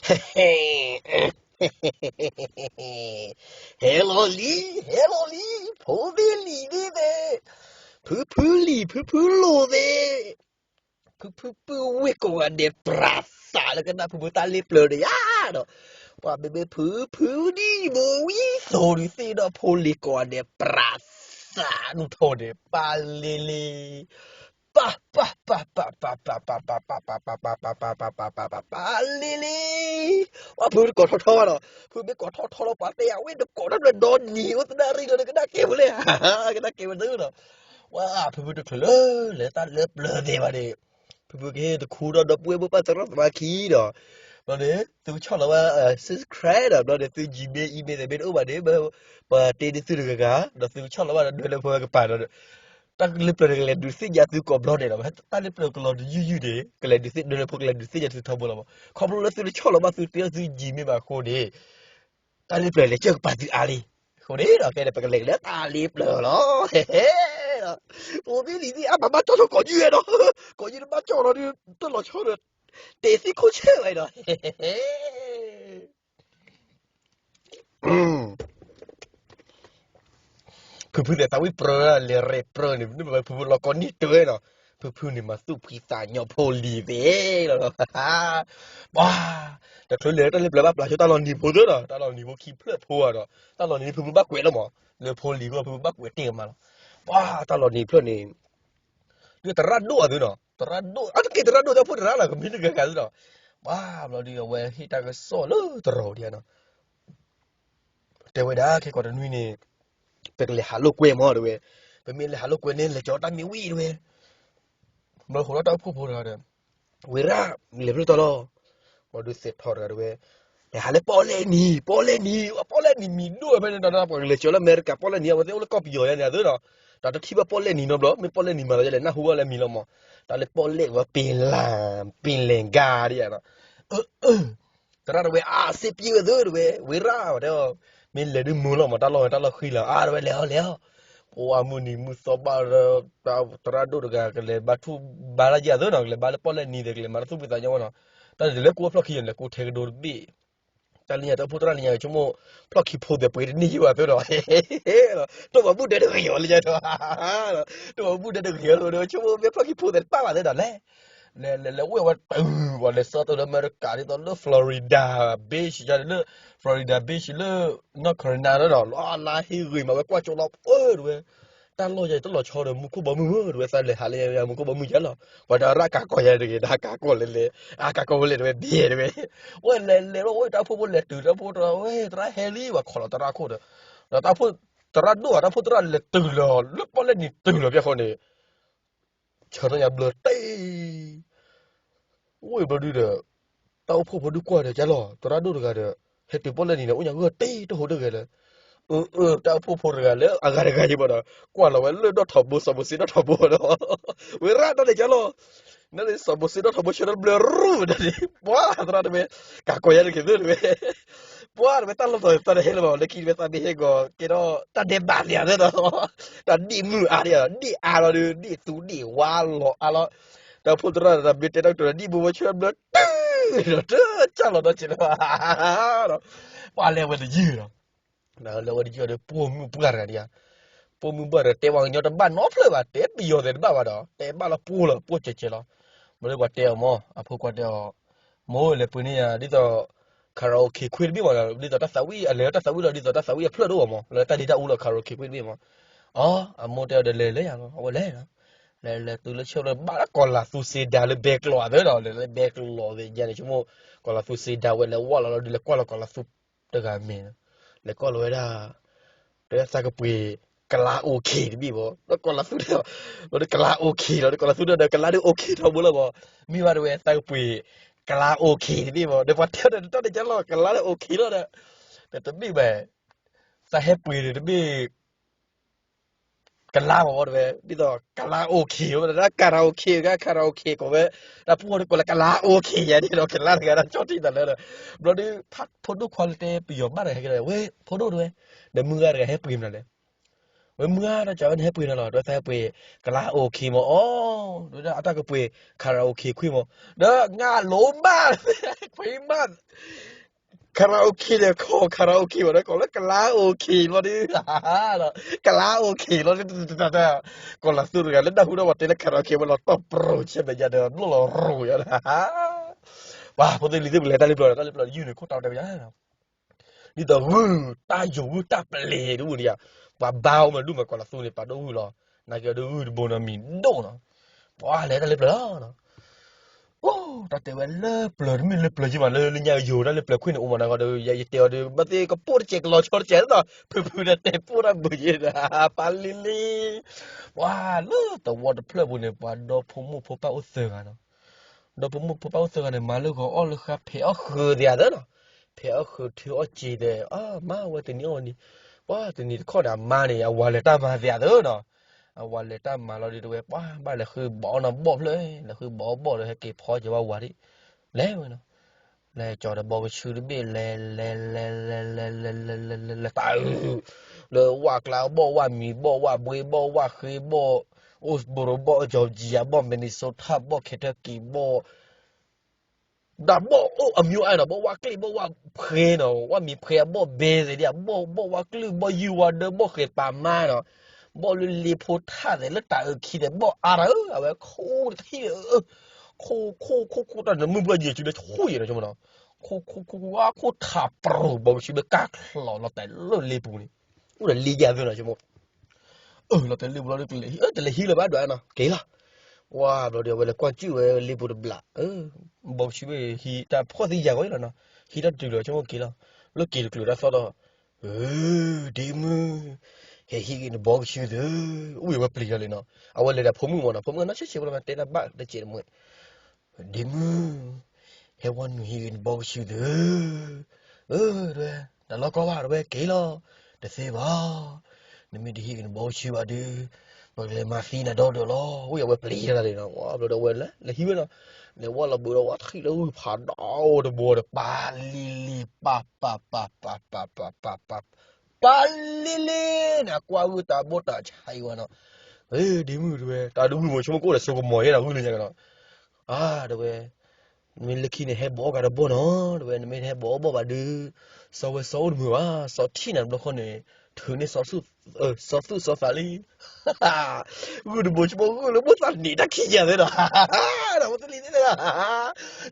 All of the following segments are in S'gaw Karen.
ဟဲလီၤလံ, ဟဲလီၤလံ, ဖိသ့ၣ်လံၤသ့ၣ်သ့ၣ်, ဖုဖုလံၤ ဖုဖုလိၤသ့ၣ်, ဖုဖုပုၢ်ဝဲၢ်ကိးဂၤဒဲး ပြးသးလၢကနၣ်ဖုဖုတၢ်လ့ပျၢၤဒီးယၤဒီး, ပှၤမ့မ့ၢ်ဖုဖုဒံၣ်ဘိဝံသိးဒုးသ့ၣ်ဒီးဖိလံၤကိးဂၤဒဲး ပြးသးနုာ်ထီၣ်ဒဲး ပၢ်လ့လ့ ပၢ်ပၢ်ပၢ်ပၢ်ပၢ်ပၢ်ပၢ်ပၢ်ပၢ်ပၢ်ပၢ်ပၢ်ပၢ်ပၢ်ပၢ်ပၢ်ပၢ်ပၢ်ပၢ် ပၢ်လ့လ့, ဝဲဖုတကိးထီၣ်ထီဘၣ်ဒီး ဖုမ့ၢ်ကိးထီၣ်ထီလီၤပှၤတဲယၤဝဲ နကိးတၢ်ဘျၢဒီနံၤ အိၣ်သနၣ်ရံၣ်ဒီး နကနၣ်ကဲဝဲလဲၣ်, ကနၣ်ကဲဝဲသ့ဒီး, ဝဲဖုဖုတချုးလၢ လဲၤတၢ်လၢပျၢၤသ့ဘၣ်န့ၣ်, ဖုဖုကဟ့ၣ်တခူဒီးဒီပုၢ်ဝဲၢ်မိၢ်ပၢ်သရၣ်သမါခံဒီး, ဘျီန့ၣ် သုကဆီၣ်လီၤဝဲ subscribe ဒီး ဘျီန့ၣ် သု Gmail email သ့ၣ်မ့ၢ်တအိၣ်ဘၣ်န့ၣ် ပှၤတ့န့ၢ်သုတဂၤဂၤ ဒီးသုကဆီၣ်လီၤဘၣ်ဒီးဒွဲလၢဖိကပၤဒီး တၢ်လ့ပျၢၤန့ၣ် ကလဲၤဒုးသ့ၣ်ညါသုကိးဘျီန့ၣ်ဒီး တၢ်လ့ပျၢၤကလီၤတယုၢ်ယုၢ်န့ၣ် ကလဲၤဒုးသ့ၣ်ဒွဲလၢဖိကလဲၤဒုးသ့ၣ်ညါသုထီဘိလီၤမး. ခီဖျိလၢသုတဆီၣ်လီၤဘၣ်သုတ့သု Gmail ဘၣ်အဃိန့ၣ် တၢ်လ့ပျၢၤလဲၤကၢၢ်ကပၤသုအါလံ. အဃိန့ၣ်ဒီး ခဲန့ၣ် ပကလဲၤကဒီးတၢ်လ့ပျၢၤလီၤ. ဟဲဟဲဒီး အိၣ်သ့ၣ်လံၤသ့ၣ်အါဘၣ်ဘၣ်ကၠီထီၣ်ကိးယုၢ်ဝဲဒီး ကိးယုၢ်တဘၣ်ကၠီလီၤဒီး တၢ်လီၤဆီဒီး တ့သ့ၣ်ခိၣ်ဆၢဝဲဒီး ဖုဖုသဲးသးဝံၣ်ပြၢ လဲၤရဲၣ်ပြၢန့ၣ် ဖုဖုလီၤကီနံၣ်တၢ်နီၤ, ဖုဖုန့ၣ်မၤသူၣ်ဖှံသးညီဖိလံၤသ့ၣ်လီၤ. ပှၤ တချုးလဲၤတၢ်လ့ပျၢၤဘၣ်ပျၢ်ဆိတၢ်လီၤနံၤဖိသ့ၣ်နီၤ, တၢ်လီၤနံၤဖိခံဖျၢၣ်ဖိဧါဒီး တၢ်လီၤနံၤဖုဖုဘၣ်ကွဲးလီၤမး, လၢဖိလံၤဖိဖုဖုဘၣ်ကွဲးတ့ၢ်ကမးလီၤ. ပှၤတၢ်လီၤနံၤဖျၢၣ်န့ၣ် ဒ်သရၣ်ဒိၣ်အသိးနီၤ, သရၣ်ဒိၣ် အတက့ၢ်သရၣ်ဒိၣ်တၢ်အိၣ်ဖှိၣ်တရၣ်လီၤ ကမ့ၢ်တဂၤဂၤသ့ၣ်နီၤ, ပှၤဘျီဒုးအဝဲဟ့ၣ်တၢ်ကစီၣ်လၢတရီဒံးနီၤ တဲဝဲဒၣ် ခဲကိးတနွံန့ၣ် ပကလဲၤဟးလိာ်ကွဲမးတဲဝဲ, ပမ့ၢ်လဲၤဟးလိာ်ကွဲန့ၣ် လဲၤကၠီတၢ်မ့ၢ်ဝံၣ်တဲဝဲ, ဘျီဃိးဒီးတၢ်အိၣ်ဖှိၣ်ဖိတဂၤဒီး ဝ့ၤရၣ် လဲၤဖျၢၣ်တီလီၤ, ဘျီဒုးသဲးထီၣ်တဂၤတဲဝဲ, လဲၤဟးလၢပီၣ်လဲၣ်နံၤ ပီၣ်လဲၣ်နံၤ ပီၣ်လဲၣ်နံၤမံၤဒိၣ်ဝဲဖဲန့ၣ်ဒီး ပှၤကလဲၤကၠီလၢအမဲရကၤပီၣ်လဲၣ်နံၤ အဝဲသ့ၣ်အိၣ်လၢကီၢ်ပယီၤယါန့ၣ်အသိးဒီး, တၢ်တထံၣ်ဘၣ်ပီၣ်လဲၣ်နံၤနီတဘျီ မ့ၢ်ပီၣ်လဲၣ်နံၤမၤလီၤယါလဲၣ် နၢ်ဟူဘၣ်လၢမံၤလီၤမး, တၢ်လၢပီၣ်လဲၣ်ဝဲပ့ၤလၢ် ပ့ၤလဲၣ်ဂၤဒ်ယါနီၤ သရၣ်တဲဝဲ အါ စ့ပံဝဲသ့ၣ်တဲဝဲ ဝ့ၤရၣ်တဲအီၤ, မ့ၢ်လဲၤဒုးမုာ်လီၤမး တၢ်လီၢ်ဝဲတၢ်လီၢ်ဃံလၤ အါ တဲဝဲ လဲၤအီၤလဲၤအီၤ, ပှၤမုၢ်နံၤမုၢ်သီဘၣ်ဒီး သရၣ်ဒိၣ်တဂၤ ကလဲၤဘါထုဘါလၢယၤသ့ၣ်နီၤ ကလဲၤဘါလၢပီၣ်လဲၣ်နံၤသ့ၣ် ကလဲၤမၤတၢ်သူၣ်ဖှံသးညီဝဲနီၤ, တၢ်န့ၣ်တလဲၤကိးဖျီၣ်ခံယၤ လဲၤကိးထဲကဒိတဘ့ၣ် တၢ်လၢညါတၢ်အိၣ်ဖှိၣ်သရၣ်လၢညါ ဆိကမိၣ် ဖျီၣ်ခံဖိသ့ၣ်ပှ့ၤတန့ၢ်ယံာ်ဘၣ်သ့ၣ်နီၤ, တိၢ်ပှၤဘူၣ်ဒဲတဂ့ၤအီၤလၢညါဒီး, တိၢ်ပှၤဘူၣ်ဒဲတဂ့ၤအီၤဒီး ဆိကမိၣ်မ့ၢ်ဖျီၣ်ခံဖိသ့ၣ်တပာ်ဘၣ်သ့ၣ်ဒီးလဲၣ်, လဲၤလဲၤလဲၤဝဲဝဲတၢ်ဝဲလဲၤစၢၤတၢ်လၢအမဲရကၤ ဒ်သိးလၢ Florida Beach လၢ Florida Beach လၢ North Carolina ဒီး လီၤလါဟ့ၣ်ဂ့ၤမး ဝဲကွၢ်ကၠီလီၤပၢၢ်တဲဝဲ တၢ်လီၢ်ယၤတၢ်လီၤဆီဒီး မူခိၣ်ဘီမုၢ်ဧၢ တဲဝဲ သးလဲၤဟးလၢယၤမူခိၣ်ဘီမုၢ်ယါလီၤ, ပှၤဒီးရၣ်ကးကီၢ်ယၤတဂ့ၤ တၢ်ကးကီၢ်လဲၤလဲၤ အကးကီၢ်ဝဲလဲၤတဲဝဲဒ်တဲဝဲ, ဝဲလဲၤလဲၤလီၤဝဲတၢ်အိၣ်ဖှိၣ်ဖိလဲၤတုၤတၢ်အိၣ်ဖှိၣ်တရၣ်ဝဲ သရၣ်ဟဲလံ ပှၤခိးလီၤသရၣ်ခိၣ်ဒီး, ဒီးတၢ်အိၣ်ဖှိၣ်သရၣ်ဒိၣ်ဧါ တၢ်အိၣ်ဖှိၣ်သရၣ်လဲၤတုၤလီၤ လၢပီၣ်လဲၣ်နံၤတုၤလီၤဖဲဃီန့ၣ် ဆၢထၢၣ်ညါဘျၢတ့ၢ် ဝဲဘျီဒုဒီး တၢ်အိၣ်ဖှိၣ်ဖိဒုကွၢ်ဒီးကလီၤ သရၣ်ဒိၣ်တဂၤဒီး ဟဲတုၤပီၣ်လဲၣ်နံၤန့ၣ် အိၣ်ညါဂၢၢ်တ့ၢ်တဟိတဂ့ၤလၢ, အၢ အၢ တၢ်အိၣ်ဖှိၣ်ဖိတဂၤလၢအဂၤတဂၤယံၤဘၣ်ဒီး ကွၢ်လီၤဝဲလၢဒီၣ်ထီၣ်ဘိ စီၤဘိစ့ဒီၣ်ထီၣ်ဘိဒီး ဝဲရၣ်ဒီးန့ၣ်ကလီၤ, နန့ၣ်စီၤဘိစ့ဒီၣ်ထီၣ်ဘိဆၢထၢၣ်ဘျၢရူၢ်ဝဲဒၣ်န့ၣ် ပှၤသရၣ်တဝဲ ကးကီၢ်ယါတက့ၢ်သ့ၣ်တဝဲ ပှၤတဝဲတၢ်လီၢ်တတီၤသရၣ်ဟဲလၢၤဘၣ် လၢခံတဝဲသးမ့ၢ်ဟဲဂီၤကဲထီၣ် တၢ်ဒဲးဘးလၢယၤသ့ၣ်ဒီး တၢ်ဒ့ၣ်မုၢ်အါဒံး ဒ့ၣ်အါလီၤဒီး ဒ့ၣ်သူဒ့ၣ်ဝါလီၤအါလီၤ, တၢ်အိၣ်ဖှိၣ်သရၣ်ဒီးမ့ၢ်တဲတၢ်ကတိၤဒီး ဒ့ၣ်ဘိဝဲဆၢဘျၢတုၤဒီး တၢ်ကၢ်လီၤဒီးက့ၤလၢၤဘၣ်ဒီး ပှၤလဲၤဝဲတယုၢ်ဒီး လဲၤဝဲတယုၢ်ဒီး ပိာ်မုၣ်ပှၢ်တဂၤဒံးဧါ, ပိာ်မုၣ်ပှၢ်ဒီး တဲပှၤကညီတဘၣ်နီတဖျၢၣ်ဘၣ် တဲပယီၤသ့ၣ်တဘၣ်ဘၣ်ဒီး တဲဘၣ်လီၤပှိၢ်လီၤ ပှိၢ်ကဲးကဲးလီၤ, မ့ၢ်လၢပှၤတဲအီၤမ့ၢ် အဖိခွါတဲအီၤ မိၢ်လဲၤပှ့ၤန့ၢ်ယၤ ဒ်သိး karaoke ခွ့တဘ့ၣ်မး ဒ်သိးတၢ်သးဝံၣ် အလဲၤလၢတၢ်သးဝံၣ်လီၤ ဒ်သိးတၢ်သးဝံၣ်အဖျၢၣ်တအိၣ်ဘၣ်မး လၢတၢ်ဒ့တၢ်အူလီၤ karaoke ခွ့တဘ့ၣ်မး, အီ အမိၢ်တဲအီၤဒီးလဲၤလၢယၤလီၤ အဝဲလဲၤလီၤ, လဲၤလဲၤတုၤလၢဆၢလၢဘၣ်လၢကီၤလၤသူစ့ဒၤလၢဘဲကျိးအသးဒီး လဲၤလၢဘဲကျိးသ့ၣ်ယါန့ၣ် ဆိကမိၣ် ကီၤလၤသူစ့ဒၤဝဲလဲၤဝီလီၤလီၤဒုး လဲၤကွၢ်လီၤကီၤလၤသူတဂၤမဲာ် လဲၤကွၢ်လီၤဝဲဒၣ် တဲသးကပှ့ၤ ကလါ OK တဘ့ၣ်မး ဒီးကီၤလၤသူဒီး ကလါ OK လီၤ ဒီးကီၤလၤသူဒီး ကလါဒုး OK ထီဘိလီၤမး, မ့ၢ်ဘၣ်တဲဝဲသးကပှ့ၤ ကလါ OK တဘ့ၣ်မး ဒီးပှၤတဲဒီးတၢ်န့ၣ်ကလီၤ ကလါဒီး OK လီၤဒီး တဘ့ၣ်ဘၣ် သးဟဲပှ့ၤဒီးတဘ့ၣ် ကလါမးတဲဝဲ ဒ်သိး ကလါ OK ဝဲဒၣ် karaoke က karaoke ကိးဝဲ တၢ်ပှိၢ်ဒီးကိးလၢကလါ OK ယါန့ၣ်ဒီး ကလါတဂၤဒီး ကၠီၣ်ထံၣ်သးလၢဒီး ဘျီဒုး ဖိဒိၣ်ခွါလၢတဲပယီၤဘၣ်တဂၤဟဲက့ၤဒီး ဝဲ ဖိဒိၣ်တဲဝဲ ဒီးမုၢ်ဂၤတဂၤဟဲပှ့ၤမနုၤလဲၣ် ဝဲမုၢ်ဧါ တၢ်ကဝဲနဟဲပှ့ၤနီၤလီၤ, ဒီးသးဟဲပှ့ၤ ကလါအိၣ်ခ့မး အီၤ, ဒီးအတၢ်ကပှ့ၤ karaoke ခွံမး, ဒီးငါလိၤမး ခွံမး karaoke န့ၣ် ခီ karaoke မး ဒီးကိးလၢကလါအိၣ်ခ့လီၤဒုး, ကလါအိၣ်ခ့လီၤဒုး, ကီၤလၤသူတဂၤလၢနၢ်ဟူဒီးပှၤတဲလၢ karaoke ဝဲလီၤတီၢ်ပြိၤဆဲးမဲာ်ညါဒီး ဘျီၣ်လီၤရိၤယၤဒီး, ပှၤဖိသ့ၣ်လံၤသ့ၣ်ပူၤလဲၤတၢ်လၢပျၢၤ တၢ်လၢပျၢၤယုၢ်န့ၣ် ခိၣ်တီတဲဝဲယါ ဒ်သိးဂုၢ်တၢ်ယိာ်ဂုၢ်တၢ်ပျဲၤတအိၣ်ဒံးဧါ, ပှၤဘါအီၤမးဒိၣ်မး ကီၤလၤသူန့ၣ် ပာ်ဒိၣ်ဂုၢ်လီၤ, နာ်က့ၤအီၤဒုးဂုၢ်တဘိနီၤမံၤဒိၣ်နီၤ, ပှၤလဲၤတၢ်လၢပျၢၤလီၤ, အိ တၢ်တဲဝဲလၢပျၢၤတမ့ၢ်လၢပျၢၤက့မး လၢလၢညါယိာ်တၢ်လၢပျၢၤခွံန့ၣ် အိၣ်မးနီၤဒီး ယတဲအီၤဒီး ဘၣ်သ့ၣ်ကပိၢ်တစဲးကလီၤဆီတစဲးသိး ဖုဖုဒီးတဲပိၢ်တၢ်ဘုးယဲဒီး ပၢ်လံလံ, ပှၤလၢသဝီတဖျၢၣ်ပူၤန့ၣ် ပှၤဒီဖိမိၢ်ဖိပၢ်အိၣ်သၢဂၤနီၤ ဒီဖိမိၢ်ဖိပၢ်အိၣ်သၢဂၤန့ၣ် မၤလၢဂီၤအီၣ်လၢဃါ ဖဲးအီၣ်ဃုာ်သ့ၣ်ဧါသၢနီၤ, ဖဲးအီၣ်ဃုာ်ထုးအီၣ်စ့သ့ၣ်, မၤဝဲတနံၤအီၣ်နံၤ, ပှၤတနံၤတခီန့ၣ် အမါန့ၣ် အဝၤလဲၤတၢ်မၤသ့ၣ်ဧါသၢနီၤ, အဝၤလဲၤတၢ်မၤလီၤဒုးတဝဲ ပှၤဘၣ်လဲၤဃုဘီအီၣ်နီၤဘီၣ်ဖျၢၣ်, လဲၤဃုဘီအီၣ်ဘီၣ်ဒီး ဟဲက့ၤဖီက့ၤဝဲဝၤဒံး, လဲၤဝဲနီၤ လဲၤကၠီၤဒီးဘီကဆူတဘ့ၣ် လဲၤ လဲၤ လဲၤ လဲၤ လဲၤ လဲၤ လဲၤ လဲၤ လဲၤ တၢ်အုၣ်, လၢဝၣ်ကျါဘီၣ် ဝၣ်မံၤဘီၣ် ဝၣ်ဘှ့ဘီၣ် ဝၣ်ဃ့ဘီၣ်, အိၣ်စဘိရိဘီၣ် Georgia ဘီၣ် Minnesota ဘီၣ် Kentucky ဘီၣ်, ဒၣ်ဘီၣ်အိၣ်အမံၤအိၣ်အါနီၤ, ဘီၣ်ဝၣ်ကျ့ၣ် ဘီၣ်ဝၣ်ဖှဲနီၤ, ဝၣ်မံၤဖှဲအဘီၣ်ဘဲသ့ၣ်ဒံး, ဘီၣ် ဘီၣ်ဝၣ်ကျုၢ် ဘီၣ်ယုၢ်ဝါဒၢ ဘီၣ်ဃဲၤပာ်မါနီၤ, ဘီၣ်လၢလ့ဖိထၣ်သ့ၣ် လၢတၢ်အုၣ်ခံသ့ၣ် ဘီၣ်အါတၢ်ဧၢ, အဝဲခိၣ်တထံၣ် ခိၣ်ခိၣ်ခိၣ်ခိၣ် တၢ်နမုၢ်ဘျီယံာ်စုလၢဆိၣ်ယံာ်နီၤ ဆိကမိၣ်နီၤ, ခိၣ်ခိၣ်ခိၣ်ခိၣ် ဝါခိၣ်ထးပြိၤ ဘီကဆူဘၣ်ကၢ်ချီၣ်လီၤတဲာ်လၢလ့ပူၤန့ၣ်, အိၣ်ဒီးလ့ယၤသ့ၣ်နီၤ ဆိကမိၣ် အၢ လီၤတဲာ်လ့ပူၤလီၤဒုး တလဲၤဟံးလၢၤဘၣ်ဒွးနီၤ က့ၤလီၤ, ဝါဘျီဒီး အဝဲလဲၤကွၢ်ကၠုၣ်ဝဲလ့ပူၤတဘျီ, ဘီကဆူဘၣ်ဟံးတၢ်ဖှီၣ်သံယၤဂီၢ်လီၤနီၤ, ဟံးတၢ်တတုၤလီၤ ဆိကမိၣ်က့ၤလီၤ, လၢက့ၤတချုးတၢ်သီၣ်ဒီး ဧၢ ဒ့မုၢ်, ဟဲဟံးဂ့ၤနဘီကဆူသု, အိၣ်ဝဲပျံၤတၢ်လံနီၤ, အဝဲလဲၤဒီးဖိမုၣ်မ့ၢ်နီၤ ဖိမုၣ်ကနီၣ်ဆံးဆံးဖိလီၤ တဲတၢ်ဘၣ်တစဲးတမှဲၤ, ဒ့မုၢ်, ဟဲဝဲနုာ်ဟံးဂ့ၤနဘီကဆူသု, အၢ တဝဲ, တၢ်လီၢ်ကီဘၣ်တဝဲက့ၤလီၤ, တသ့ဘၣ်, နမ့ၢ်တဟံးဂ့ၤနဘီကဆူဘၣ်ဒုး, ပကလဲၤမၤသံနၤဒီဒိၣ်လီၤ, အိၣ်ဝဲပျံၤတၢ်လံနီၤ, ဘျီဒီးအဝဲလဲၤဟံးဝဲနီၤ, လဲၤဝဲလီၤဘၣ်ဒီးဝဲထံၣ်လၢဂုၢ်ဖးဒိၣ်တဘိဒီး ပၢ်လံလံ ပၢ်ပၢ်ပၢ်ပၢ်ပၢ်ပၢ်ပၢ် ပၢ်လံလံန့ၣ် အကွၢ်ဂုၢ်တၢ်ဘီၣ်တၢ်ဆါအံၤဝဲနီၤ, ဝဲဒ့မုၢ်တဝဲ တၢ်ဒုးဂုၢ်မ့ၢ်ဆိကမိၣ်ကအိၣ်ဒီးဆိကမိၣ်ယဲဒီးဂုၢ်လၢညါကဒီး, အါ တဝဲ, မ့ၢ်လၢခံန့ၣ် ဟဲဘီအီၣ်ကဒီးဘီၣ်နီၤ, တဝဲ နမ့ၢ်တဟဲဘီအီၣ်ဘီၣ်ဘၣ်ဒုး, စီၤဝဲစီၤအိၣ်တမုာ်ဘၣ်, စီၤထံၣ်နၤတဘျီဃီန့ၣ်, ထုးန့ၢ်စီၤသူၣ်, စီၤသူၣ်စီၤသးလံ ဂုၢ်တဘိဆိကမိၣ်ဂုၢ်လၢမိၣ်သးနံးတၢ်ခံယၤသ့ဒီး, ဒီးမိၢ်သလံၤသ့ဒီး, ဂုၢ်ဒီးဂုၢ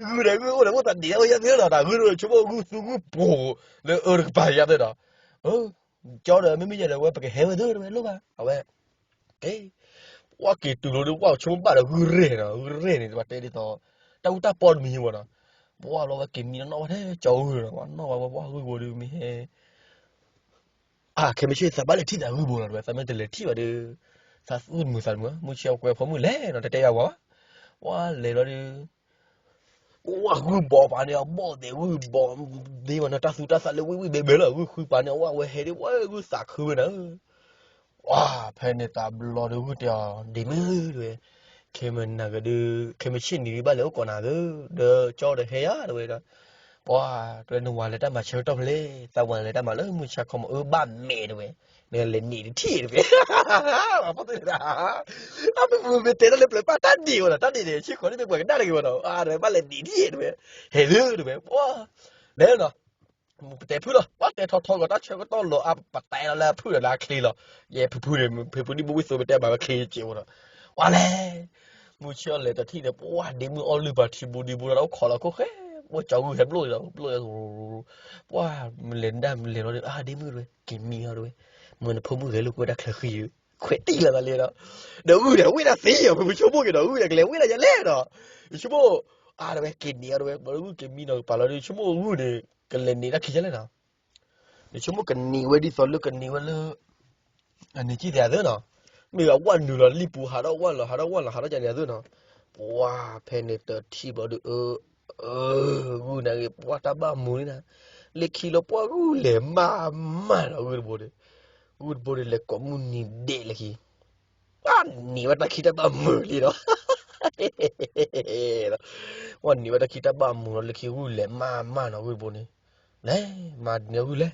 ်အိၣ်ဒီးမိၣ်သးနံးတၢ်ဝဲယၤသ့ဒီး တၢ်ဂုၢ်ဆိကမိၣ်ဂုၢ်သူဂုၢ်ပိၤလၢအၢတကပၤယၤသ့ဒီး, ကၠီဒီးမ့မ့ၢ်ယဲဒီးဝဲ ပကဟဲဝဲသ့ဒီးဝဲလိၣ်ဘၣ် အဝဲ, ကဲ, ပှၤက့ၤတုၤလီၤဒီး ပှၤဆိကမိၣ်ဘၣ်ဒီးဂုၢ်ရဲၣ်နီၤ, ဂုၢ်ရဲၣ်န့ၣ် ပှၤတဲဒ်သိး, တၢ်အူတၢ်ပီတမံၤဝဲနီၤ, ပှၤလီၤဝဲက့ၤမံနီၤနီၣ်ဝဲထဲကၠီဂုၢ်နီၤ, ပှၤနီၣ်ဝဲပှၤဂုၢ်ဘိဒီးမ့ၢ်ဟဲ အါ ခဲမုၢ်ဆ့ၣ်သးဘၣ်လဲၤထံၣ်သးဂုၢ်ဘိလီၤ တဝဲ သးမ့ၢ်တလဲၤထံၣ်ဘၣ်ဒီး, သးသူၣ်တမုာ်သးတမုာ် မုၢ်ဆ့ၣ်အကွဲးဖိမုၣ်လဲၣ်နီၤ တတဲယၤဝဲဘၣ်, ပှၤလဲၤလီၤဒီး, ပှၤဂုၢ်ဘီပာ်န့ၣ် အဘီၣ်သဲးဂုၢ်ဘီၣ်, ဒ့မးနီၤ တၢ်သူတၢ်သးလၢဝံၣ်ဝံၣ်ဘဲဘဲလီၤ ဂုၢ်ဃုပာ်န့ၣ် အဝဲဟဲဒ်ဝဲဂုၢ်သးခုဝဲနၤဧၢ ပှၤဖဲန့ၣ်တဘျီဒီးဂုၢ်တဲအီၤ ဒ့မုၢ်တဝဲ, ခဲမုၢ်နၤကဒုး, ခဲမုၢ်ဆ့ၣ်နံၤဒုးဘၣ်လဲၤအိၣ်ကိးနၤသၢ, ဒီးကၠီဒီးဟဲယၤတဝဲဒီး, ပှၤ, တဝဲနဝၤလဲၤတၢ်မၤဆၢကတီၢ်ဖဲလဲၣ်, သးဝၤလဲၤတၢ်မၤလၢမုၢ်ဆါခီမး အၢဘၣ်မဲာ်တဝဲ, နလဲၤနံၤတထံၣ်တဝဲ, ပှၤဖီၣ်တဝဲဒၣ်, အမ့ၢ်မ့ၢ်တဲတၢ်လၢပျၢၤပၢ်တၢ်ဒ့ၣ်ဝဲဒီး တၢ်ဒ့ၣ်န့ၣ် ဆ့ၣ်ဃီၤန့ၣ်မ့ၢ်ပှၤကနၣ်တဂ့ၤဝဲဒီး, အါ တဝဲဘၣ်လဲၤနံၤတထံၣ်တဝဲ, ဟဲသၢတဝဲ, ပှၤ လဲၤနီၤ ပတဲဖုလီၤ ပှၤတဲထီထီကီးတၢ်ဆၢကတီၢ်လီၤ အါ ပတဲလီၤလၢအဖုဒီးလၢအချ့လီၤ, ယဲဖုဖုန့ၣ် ဖုဖုဒ်ဘိဝံၣ်သိပတဲဘၣ်ဝဲချ့ကဲဝဲဒီး, ပှၤလဲၤ, မုၢ်ဆ့ၣ်အီၤလဲၤတထံၣ်ဒီး ပှၤဒ့မုၢ်အီၣ်လုၢ်ပှၤထံဘူဒံဘူဒီး အိၣ်ခိးလီၤခိၣ်ဃဲ, ပှၤကၠီဂုၢ်ဟဲဘျိၣ်ဒီး ဘျိၣ်, ပှၤ, မလဲၤဒၣ်မလဲၤလီၤဒီး အါ ဒ့မုၢ်တဝဲ က့ၤမံအီၤတဝဲ, မ့ၢ်နဖိမုၣ်ဂဲၤလိာ်ကွဲတၢ်ချၢဃံဧၢ, ခွဲးတံၢ်လီၤသးလံဒီး, ဒီးဂုၢ်ဒီးဝ့ၢ်ဒၣ်သ့ယီၤ ဖုဖုဆိကမိၣ်က့ၤဒီး ဂုၢ်ဒီးကလဲၤဝ့ၢ်ဒၣ်ယလဲၣ်ဒီး, ယဆိကမိၣ်, အါ တဝဲက့ၤနံၤအီၤတဝဲ ပှၤလၢဂုၢ်က့ၤမံနီၤကပၤလီၤဒီး ယဆိကမိၣ်ဂုၢ်န့ၣ် ကလဲၤနံၤတၢ်ခံယလဲၣ်နီၤ ယဆိကမိၣ်ကနံၤဝဲဒ်သိးလၢကနံၤဝဲလၢ အန့ၣ်ကံၣ်သ့ၣ်အသၢနီၤ, မ့ၢ်အဝဲနုာ်လီၤလံာ်ပူၤ ဟးထီၣ်ဝဲလီၤ ဟးထီၣ်ဝဲလီၤ ဟးထီၣ်ကန့ၣ်အသၢနီၤ, ပှၤဖဲန့ၣ်တထံၣ်ဘျီဒီး အၢ, ဂုၢ်နၤဂ့ၤ ပှၤတၢ်ဘၣ်မုာ်လံနၤ, လၢခံလီၤပှၤဂုၢ်လဲၤမးမးနီၤ ဂုၢ်တဘိဒီး, ဂုၢ်တဘိဒီးလဲၤကိးမုၢ်နံၤဒဲးလၢခံ ပှၤနံၤဝဲတၢ်ခံတၢ်ဘၣ်မုာ်လံဒီး, ပှၤနံၤဝဲတၢ်ခံတၢ်ဘၣ်မုာ်လီၤ လၢခံဂုၢ်လဲၤမးမးနီၤ ဂုၢ်တဘိန့ၣ်, လဲၤမၤန့ၢ်ဂုၢ်လဲၣ်,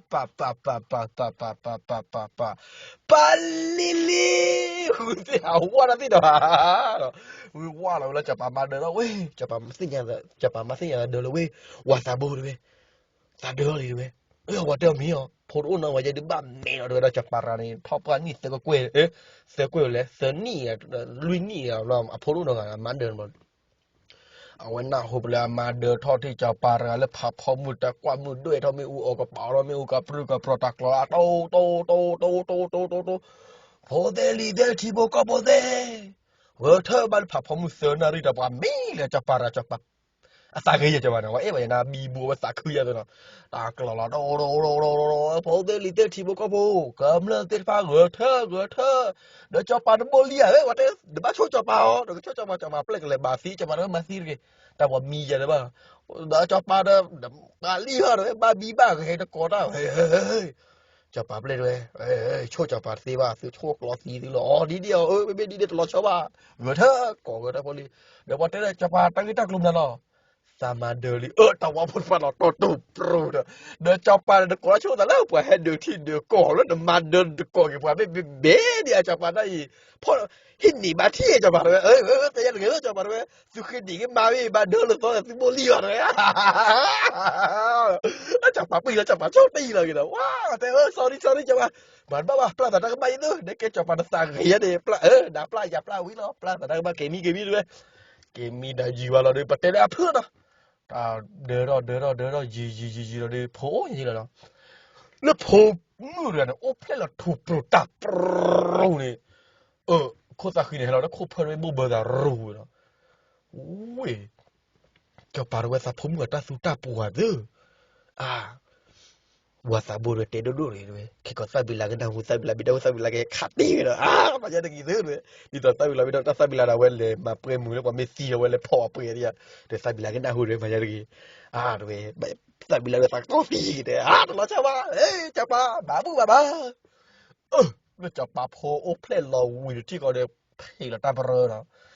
ပၢ်ပၢ်ပၢ်ပၢ်ပၢ်ပၢ်ပၢ်ပၢ်ပၢ်ပၢ်ပၢ် ပၢ်လံၤလံၤ ဝံၤသ့ၣ်ဟးဝါတၢ်သ့ၣ်ဒီး ဝံၤဝါလီၤဝဲလၢစီၤပၤမါဒၢးဒီးဝဲ စီၤပၤမါသ့ၣ်ညါဒၢးလၢဝဲ ဝၤသးဘိတဝဲ သးဒၢးလံတဝဲ ဝၤတဲအီၤမ့ၢ်အီၤ ဖိတအိၣ်နီတဂၤယဲဒုးဘၣ်မဲာ်နီၤတဝဲဒီးစီၤပၤရၤန့ၣ် ထီၣ်ပှၢ်နံၣ်သၢကကွဲၢ် သၢကကွဲၢ်လဲၣ် သၢနံၣ် လွံၢ်နံၣ် အဖိတအိၣ်နီတဂၤ အမါဒၢးန့ၣ် အဝဲနၢ်ဟူပလၢအမါဒၢးထီၣ်ထံၣ်စီၤပၤရၤလၢဖးဖီမုၢ်တၢ်ကွၢ်မုၢ်ဒွဲၣ်ထီၣ် မ့ၣ်အူအီၤကပၤထီၣ် မ့ၣ်အူကပြုၢ်ကပြီၤ တၢ်ကျီၤအါ တိတိတိတိတိတိတိတိ ဖိသ့ၣ်လံၤသ့ၣ်ထံဖိကီၢ်ဖိသ့ၣ် ဂဲၤထၢၣ်ဘၣ်လၢဖးဖီမုၢ်သၢနၣ်ရံၣ် တၢ်ပှၤမံလၢစီၤပၤရၤစီၤပၤ အသးဂ့ၤယဲၢ်ကၠီၤပၤန့ၣ် ဝဲအဲၣ်ဘၣ်ယဲၢ်နၤဘံဘူအဝဲသးခုယဲၢ်သနီၤ တၢ်ကျီၤလီၤ ဖိသ့ၣ်လံၤသ့ၣ်ထံဖိကီၢ်ဖိ ကမျၢၢ်သ့ၣ်တဖၣ်ဂဲၤထၢၣ်ဂဲၤထၢၣ် ဒီးကၠီၤပၤတဘိလံဧါ ဝဲတဲ တဘၣ်ဆိကၠီၤပၤအီၤ ဒီးကဆိကၠီၤပၤ ကၠီၤပၤပျဲၢ်ကလဲၤဘၣ်သံ ကၠီၤပၤတမၤသံတဂ့ၤ တၢ်ပှၤမံယဲၢ်လၢၤဘၣ် ဒီးကၠီၤပၤဒီး ဘၣ်လံဟီဒီးဝဲဘၣ်ဘံဘၣ်ဂဲၤတကိးတၢ်ဝဲ စီၤပၤပျဲၢ်တဝဲ, ဆိၣ်စီၤပၤတသ့ဘၣ်, သုဆိၣ်ကျီသံသုလီၤ, အီ ဒ်ဒ်အီၤ မ့မ့ၢ်ဒ်န့ၣ်တလီၤဆီဘၣ်, ဂဲၤထၢၣ်ကိးဂဲၤထၢၣ်ဖိလံ, ဒီးပှၤတဲလၢစီၤပၤတၢ်ဂ့ၢ်တၢ်ကျိၤမနုၤလီၤ, သးမၤဒၢလံ, အၢ တၢ်ဝါဖိတဖၣ်လီၤတီၢ်တိၢ်ပြိဒီး, ဒီးစီၤပၤဒီးနကိးလၢဆိၣ်သးလၢပှၤဟဲဒုးထံဒုးကီၢ်လၢနမၤဒၢတကိးက့ၤပှၤမ့ၢ်ဘဲဒ်အစီၤပၤတၢ်အံၤ, ဖီၣ် ဟံးန့ၢ်ဘၣ်ထံၣ်စီၤပၤတဝဲ, တယၤတဂ့ၤလၢစီၤပၤတဝဲ, သုဃ့ဒံးက့ၤမၤဝဲဘၣ်ဒၢလၢသီသုဘိလံဘၣ်တဝဲ စီၤပၤပှံၢ်လီၤ စီၤပၤဆိၣ်တံၢ်လီၤက့ၤဒီး ဝါတဲ sorry sorry စီၤပၤ, မၤတဘၣ်ဘၣ် ပျၢ်သးတၢ်ကမၣ်အံၤသု, နကဲစီၤပၤနသးဂ့ၤယါန့ၣ် ပျၢ်အၢ နပျၢ်ယၤပျၢ်ဝံၤလီၤ ပျၢ်သးတၢ်ကမၣ်က့ၤမံက့ၤမံတဝဲ, က့ၤမံဒီးယံာ်ဝဲလီၤဒီး ပတဲလၢအဖုၣ်နီၤ, တၢ်ဒၢထီၣ်ဒၢထီၣ်ဒၢထီၣ်ယံာ်ယံာ်ယံာ်ယံာ်လီၤဒီး ဖိအိၣ်ယံာ်လီၤနီၤ, လၢဖိမုၣ်တဂၤန့ၣ် အိၣ်ဖျဲၣ်လီၤထူပြိၤတၢ်ပြိၤန့ၣ်, ခိၣ်သၣ်ဃံန့ၣ် ဟဲလီၤဒီးခိၣ်ဖၢၣ်တဝဲဘိၣ်ဘၢသးရူၤဝဲနီၤ, ဝ့ၢ် စီၤပၤတဝဲသးဖိမုၣ်အတၢ်သူတၢ်ပှၢ်သု, အါ, ဝၤသးဘိတဝဲတဲဒိၣ်ဒိၣ်တဂ့ၤတဝဲ, ခဲကိးသၣ်ဘံၤလးကနၢ်ဟူ သၣ်ဘံၤလးမ့ၢ်တၢ်ဟူသၣ်ဘံၤလးက့ၤခးတ့ၢ်ဝဲဒီး အါ မၤယါတဂ့ၤသုတဝဲ, ဒ်သိးသၣ်ဘံၤလးမ့ၢ်တၢ် သၣ်ဘံၤလးဒၣ်ဝဲလဲၤမၤပှဲၤမုာ်လၢပှၤမ့ၢ်သံဒီးဝဲလဲၤဖီၣ်ပှဲၤသ့ၣ်ယါ, ဒီးသၣ်ဘံၤလးကနၢ်ဟူတဝဲမၤယါတဂ့ၤ, အါ တဝဲ, သၣ်ဘံၤလးဒီးသးကီၢ်သံက့ၤတဲ အါ တလီၤဆီဘၣ်, စီၤပၤ ဘၣ်မုာ်ဘၣ်ဘၣ် လၢစီၤပၤဖိအိၣ်ဖျဲၣ်လီၤဝံၤတထံၣ်ဃီဒီး ဖံးလီၤတၢ်ပရၢဒီး,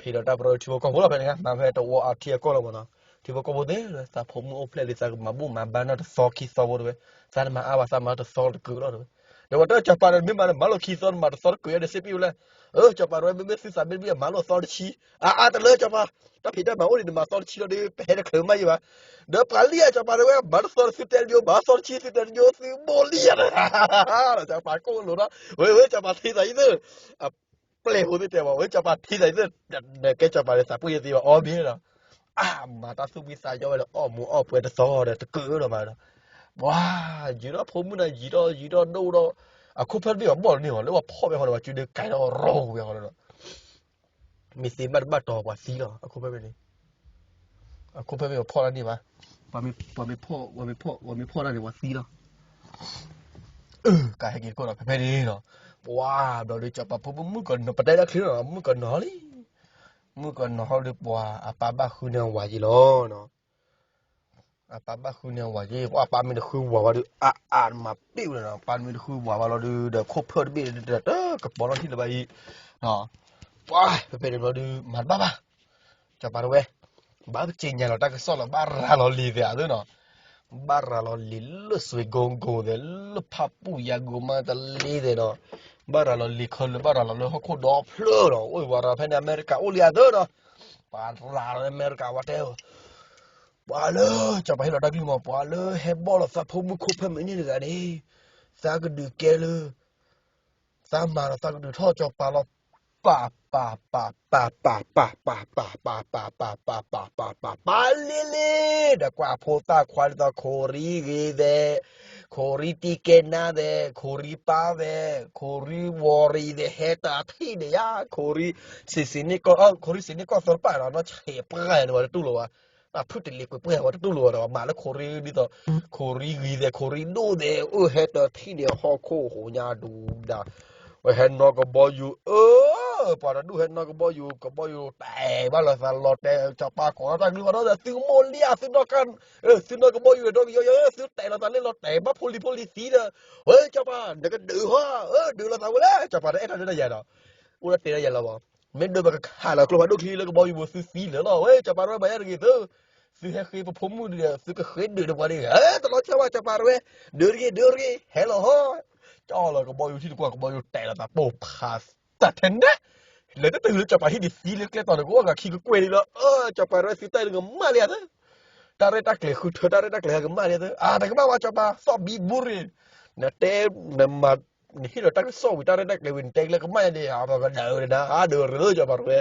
ဖံးလီၤတၢ်ပရၢထံဖိကီၢ်ဖိလီၤဖဲန့ၣ် မၤဖဲတဝီအထံအကီၢ်လီၤမးနီၤ, ထံဖိကီၢ်ဖိသ့ၣ် သးဖိမုၣ်အိၣ်ဖျဲၣ်လံ သးကမၤဘူၣ်မၤဘါနီၢ်တသီခံသီဖိတဝဲ, သးတမၤအါဘၣ် သးမၤတသီတကုာ်လီၤတဝဲ, ဒီးပှၤတဲစီၤပၤဒီးမ့ၢ်မၤမၤလိာ်ခံသီ နမၤတသီတကုာ်ယါဒီးစ့ပ့ၣ်ဝဲလဲၣ်, စီၤပၤတဝဲမ့မ့ၢ်သုသးမ့ၢ်တဘၣ်မၤလိာ်သီတဆံ, အါအါတလၢစီၤပၤ, တၢ်ဖံးတၢ်မၤအိၣ်ဒံး နမၤသီတဆံလီၤဒီး ပဟဲတချုးမးယံၤဘၣ်, ဒီးပှၤလံဧါ စီၤပၤတဝဲ မၤတသီတသုတဲတမံၤ မၤသီတဆံသုတဲတမံၤ သုဘိလံဧါ စီၤပၤကိၣ်လိာ်ဒီး ဝဲဝဲစီၤပၤထံသးယံၤသၢ, အပျဲၢ်ဖိသ့ၣ်တဲဘၣ် ဝဲစီၤပၤထံသးယံၤသၢ, နကဲစီၤပၤဒီးသးပှ့ၤယသ့ဘၣ် အီဘ့ၣ်ဒီး, အါ မၤတၢ်သူၣ်ဖှံသးညီဝဲဒီး အီၣ်မူၤအီၣ်ပှဲၤတသီဒီးတကုာ်ဒီးမးဒီး, ပှၤ ယံာ်ထီၣ်ဖိမုၣ်န့ၣ် ယံာ်ထီၣ်ယံာ်ထီၣ်ဒိၣ်ဒီး, အခိၣ်ဖၢၣ်တဘ့ၣ်အီၤဘီၣ်လီၤန့ၢ်အီၤ လၢပှၤဖီၣ်ဝဲဃီဒီး ပှၤစုဒုးကဲထီၣ်ရိဝဲဃီဒီး မ့ၢ်သ့ဘၣ်တဘၣ်တီၤပှၤသံလီၤ အခိၣ်ဖၢၣ်ဖဲန့ၣ်, အခိၣ်ဖၢၣ်ဖဲပှၤဖီၣ်တၢ်န့ၣ်ဘၣ်, ပှၤမ့ၢ်ဖီၣ် ပှၤမ့ၢ်ဖီၣ်တၢ်န့ၣ်ပှၤသံလီၤ, ကဟဲက့ၤတခိၣ်ဒီးဖဲဖဲန့ၣ်လီၤ, ပှၤဘျီဒီးစီၤပၤဖိမုၣ်မုၣ်ကနီၤ ပတဲလၢချ့လီၤ မုၣ်ကနီၤလံ, မုၣ်ကနီၤဟီဒီးပှၤအပၢ်ဘၣ်ဃုန့ၢ်ဝၤက့ၤလီၤ အပၢ်ဘၣ်ဃုန့ၢ်ဝၤက့ၤ ပှၤအပၢ်မ့ၢ်တဃုဝၤဝဲဒီး အါအါမၤပ့ၣ်ဝဲဒီး ပၢ်မ့ၢ်တဃုဝၤဘၣ်လီၤဒီး ဒီးခိၣ်ဖၢၣ်တဘ့ၣ်ဒီး တကပီၤလီၤထံၣ်လၢၤဘၣ်အံၤ, ပှၤဖဲဖဲန့ၣ်ဘျီဒီး မၤတဘၣ်ဘၣ်, စီၤပၤတဝဲ ဘၣ်ပစ့ညါလီၤတၢ်ကစီၣ်လီၤ ဘၣ်ရၤလီၤလံၤသဲးအသနီၤ, ဘၣ်ရၤလီၤလံၤလၢစွ့ကိကိၤသဲး လၢဖးပူၣ်ယၤကိၤမးတလ့သဲးနီၤ, ဘၣ်ရၤလီၤလံၤခဲလၢာ် ဘၣ်ရၤလီၤလၢဟီၣ်ခိၣ်ဒီဖျၢၣ်နီၤ, အိၣ်ဝဲရၤဖဲန့ၣ် အမဲရကၤအိၣ်လံအသနီၤ, ပှၤရၤလီၤလၢအမဲရကၤဝဲတဲ ပှၤလၢ စီၤပၤဟ့ၣ်လီၤတၢ်ကလုၢ်မး ပှၤလၢဟဲဘီၣ်လီၤသးဖိမုၣ်ခိၣ်ဖၢၣ်မ့ၢ်န့ၢ်တဂၤန့ၣ်, သးကဒုးကဲလၢ သးမၤဒီးသးကဒုးထီၣ်စီၤပၤလီၤ, ပာ်ပာ်ပာ်ပာ်ပာ်ပာ်ပာ်ပာ်ပာ်ပာ်ပာ်ပာ်ပာ်ပာ်ပာ်ပာ်ပာ်ပာ် ပာ်လ့လ့, ဒီးကွၢ်ဖိသၣ်ခွါဒ်သိး ခိၣ်ရံဂ့ၤသဲး, ခိၣ်ရံတံကဲနါသဲး, ခိၣ်ရံပၢ်သဲး, ခိၣ်ရံဝီၤရံသဲး ဟဲတၢ်ထံၣ်န့ၣ်ယါ, ခိၣ်ရံ စံးစံးန့ၢ်ကီၢ် ခိၣ်ရံစံးန့ၢ်ကီၢ်သီတပာ်ဒီး နီၢ်ဆံးပှၢ်န့ၣ် ပှၤတတူၢ်လိာ်ဘၣ်, တၢ်ဖုၣ်တလ့ၤကွံာ်ပှဲၤ ပှၤတတူၢ်လိာ်ဘၣ်ဒီး မၤလၢခိၣ်ရံဒ်သိး ခိၣ်ရံဂ့ၤသဲး ခိၣ်ရံဒိၣ်သဲး အိၣ်ဟဲတၢ်ထံၣ်န့ၣ် ဟီၣ်ခိၣ်ဟူးညါဒူဒၣ်, ဝဲဟဲနီၢ်ကဘီယူၤ အၢ ပှၤတဒူၣ်ဟဲနီၢ်ကဘီယူၤ ကဘီယူၤတဲာ်ဘၣ်လီၤသးလီၤတဲာ် စီၤပၤကိးလီၤတၢ်ကလုၢ်ဘၣ်ဒီး သုကမိၣ်လံဧါ သုနီၢ်က သုနီၢ်ကဘီယူၤဒီး ကယီယီ သုတဲာ်လီၤသးလၢလီၤတဲာ်ဘၣ်ဖိလံၤဖိလံၤသံဒီး, ဝဲစီၤပၤ နကဒုးဟီ အၢ ဒုးလီၤသးဝဲလဲၣ် စီၤပၤတအဲၣ်တၢ်ဒုးတၢ်ယၤဒီး အိၣ်လၢတဲတၢ်ယၤလီၤဘၣ်, မ့ၢ်ဒုးဘၣ်ကခးလီၤကျိဖးဒိၣ်ချံလၢကဘီယူၤပူၤသုသံလၢာ်လီၤ ဝဲစီၤပၤတဝဲမၤယါတဂ့ၤသု, သုဟဲဃ့ပဖိမုၣ်ဒီး သုကဃ့ဒုးဒီးပှၤဒ်ဂ့ၤ တလီၤဆီဘၣ် စီၤပၤတဝဲ, ဒုးတဂ့ၤ ဒုးတဂ့ၤ ဟဲလီၤဟီ, ကၠီလီၤကဘီယူၤထံတကွၢ် ကဘီယူၤတဲာ်လီၤသးပိာ်ဖး တၢ်ထဲနဲၣ်, လဲၤတတုၤလၢစီၤပၤဟံၣ်ဒံးသံလၢကျဲတီၤန့ၣ် ကအိၣ်ဂၤခံကကွဲၢ်လံလီၤ, စီၤပၤတဝဲသုတၢ်လၢကမၣ်လံဧါသၢ တၢ်ရဲၣ်တၢ်ကျဲၤဃုထၢ တၢ်ရဲၣ်တၢ်ကျဲၤဟဲကမၣ်လံသၢ, အတကမၣ်ဝဲစီၤပၤ သီၣ်ဘံဘူရ့ၣ်, နတဲ နမၤ နဟ့ၣ်လီၤတၢ်ကစီၣ်ဝံၤ တၢ်ရဲၣ်တၢ်ကျဲၤဝံၤ နတဲကလၢကမၣ်ယါန့ၣ် အပကဒၣ်ဝဲဒၣ် အဒုးရ့လၢစီၤပၤတဝဲ,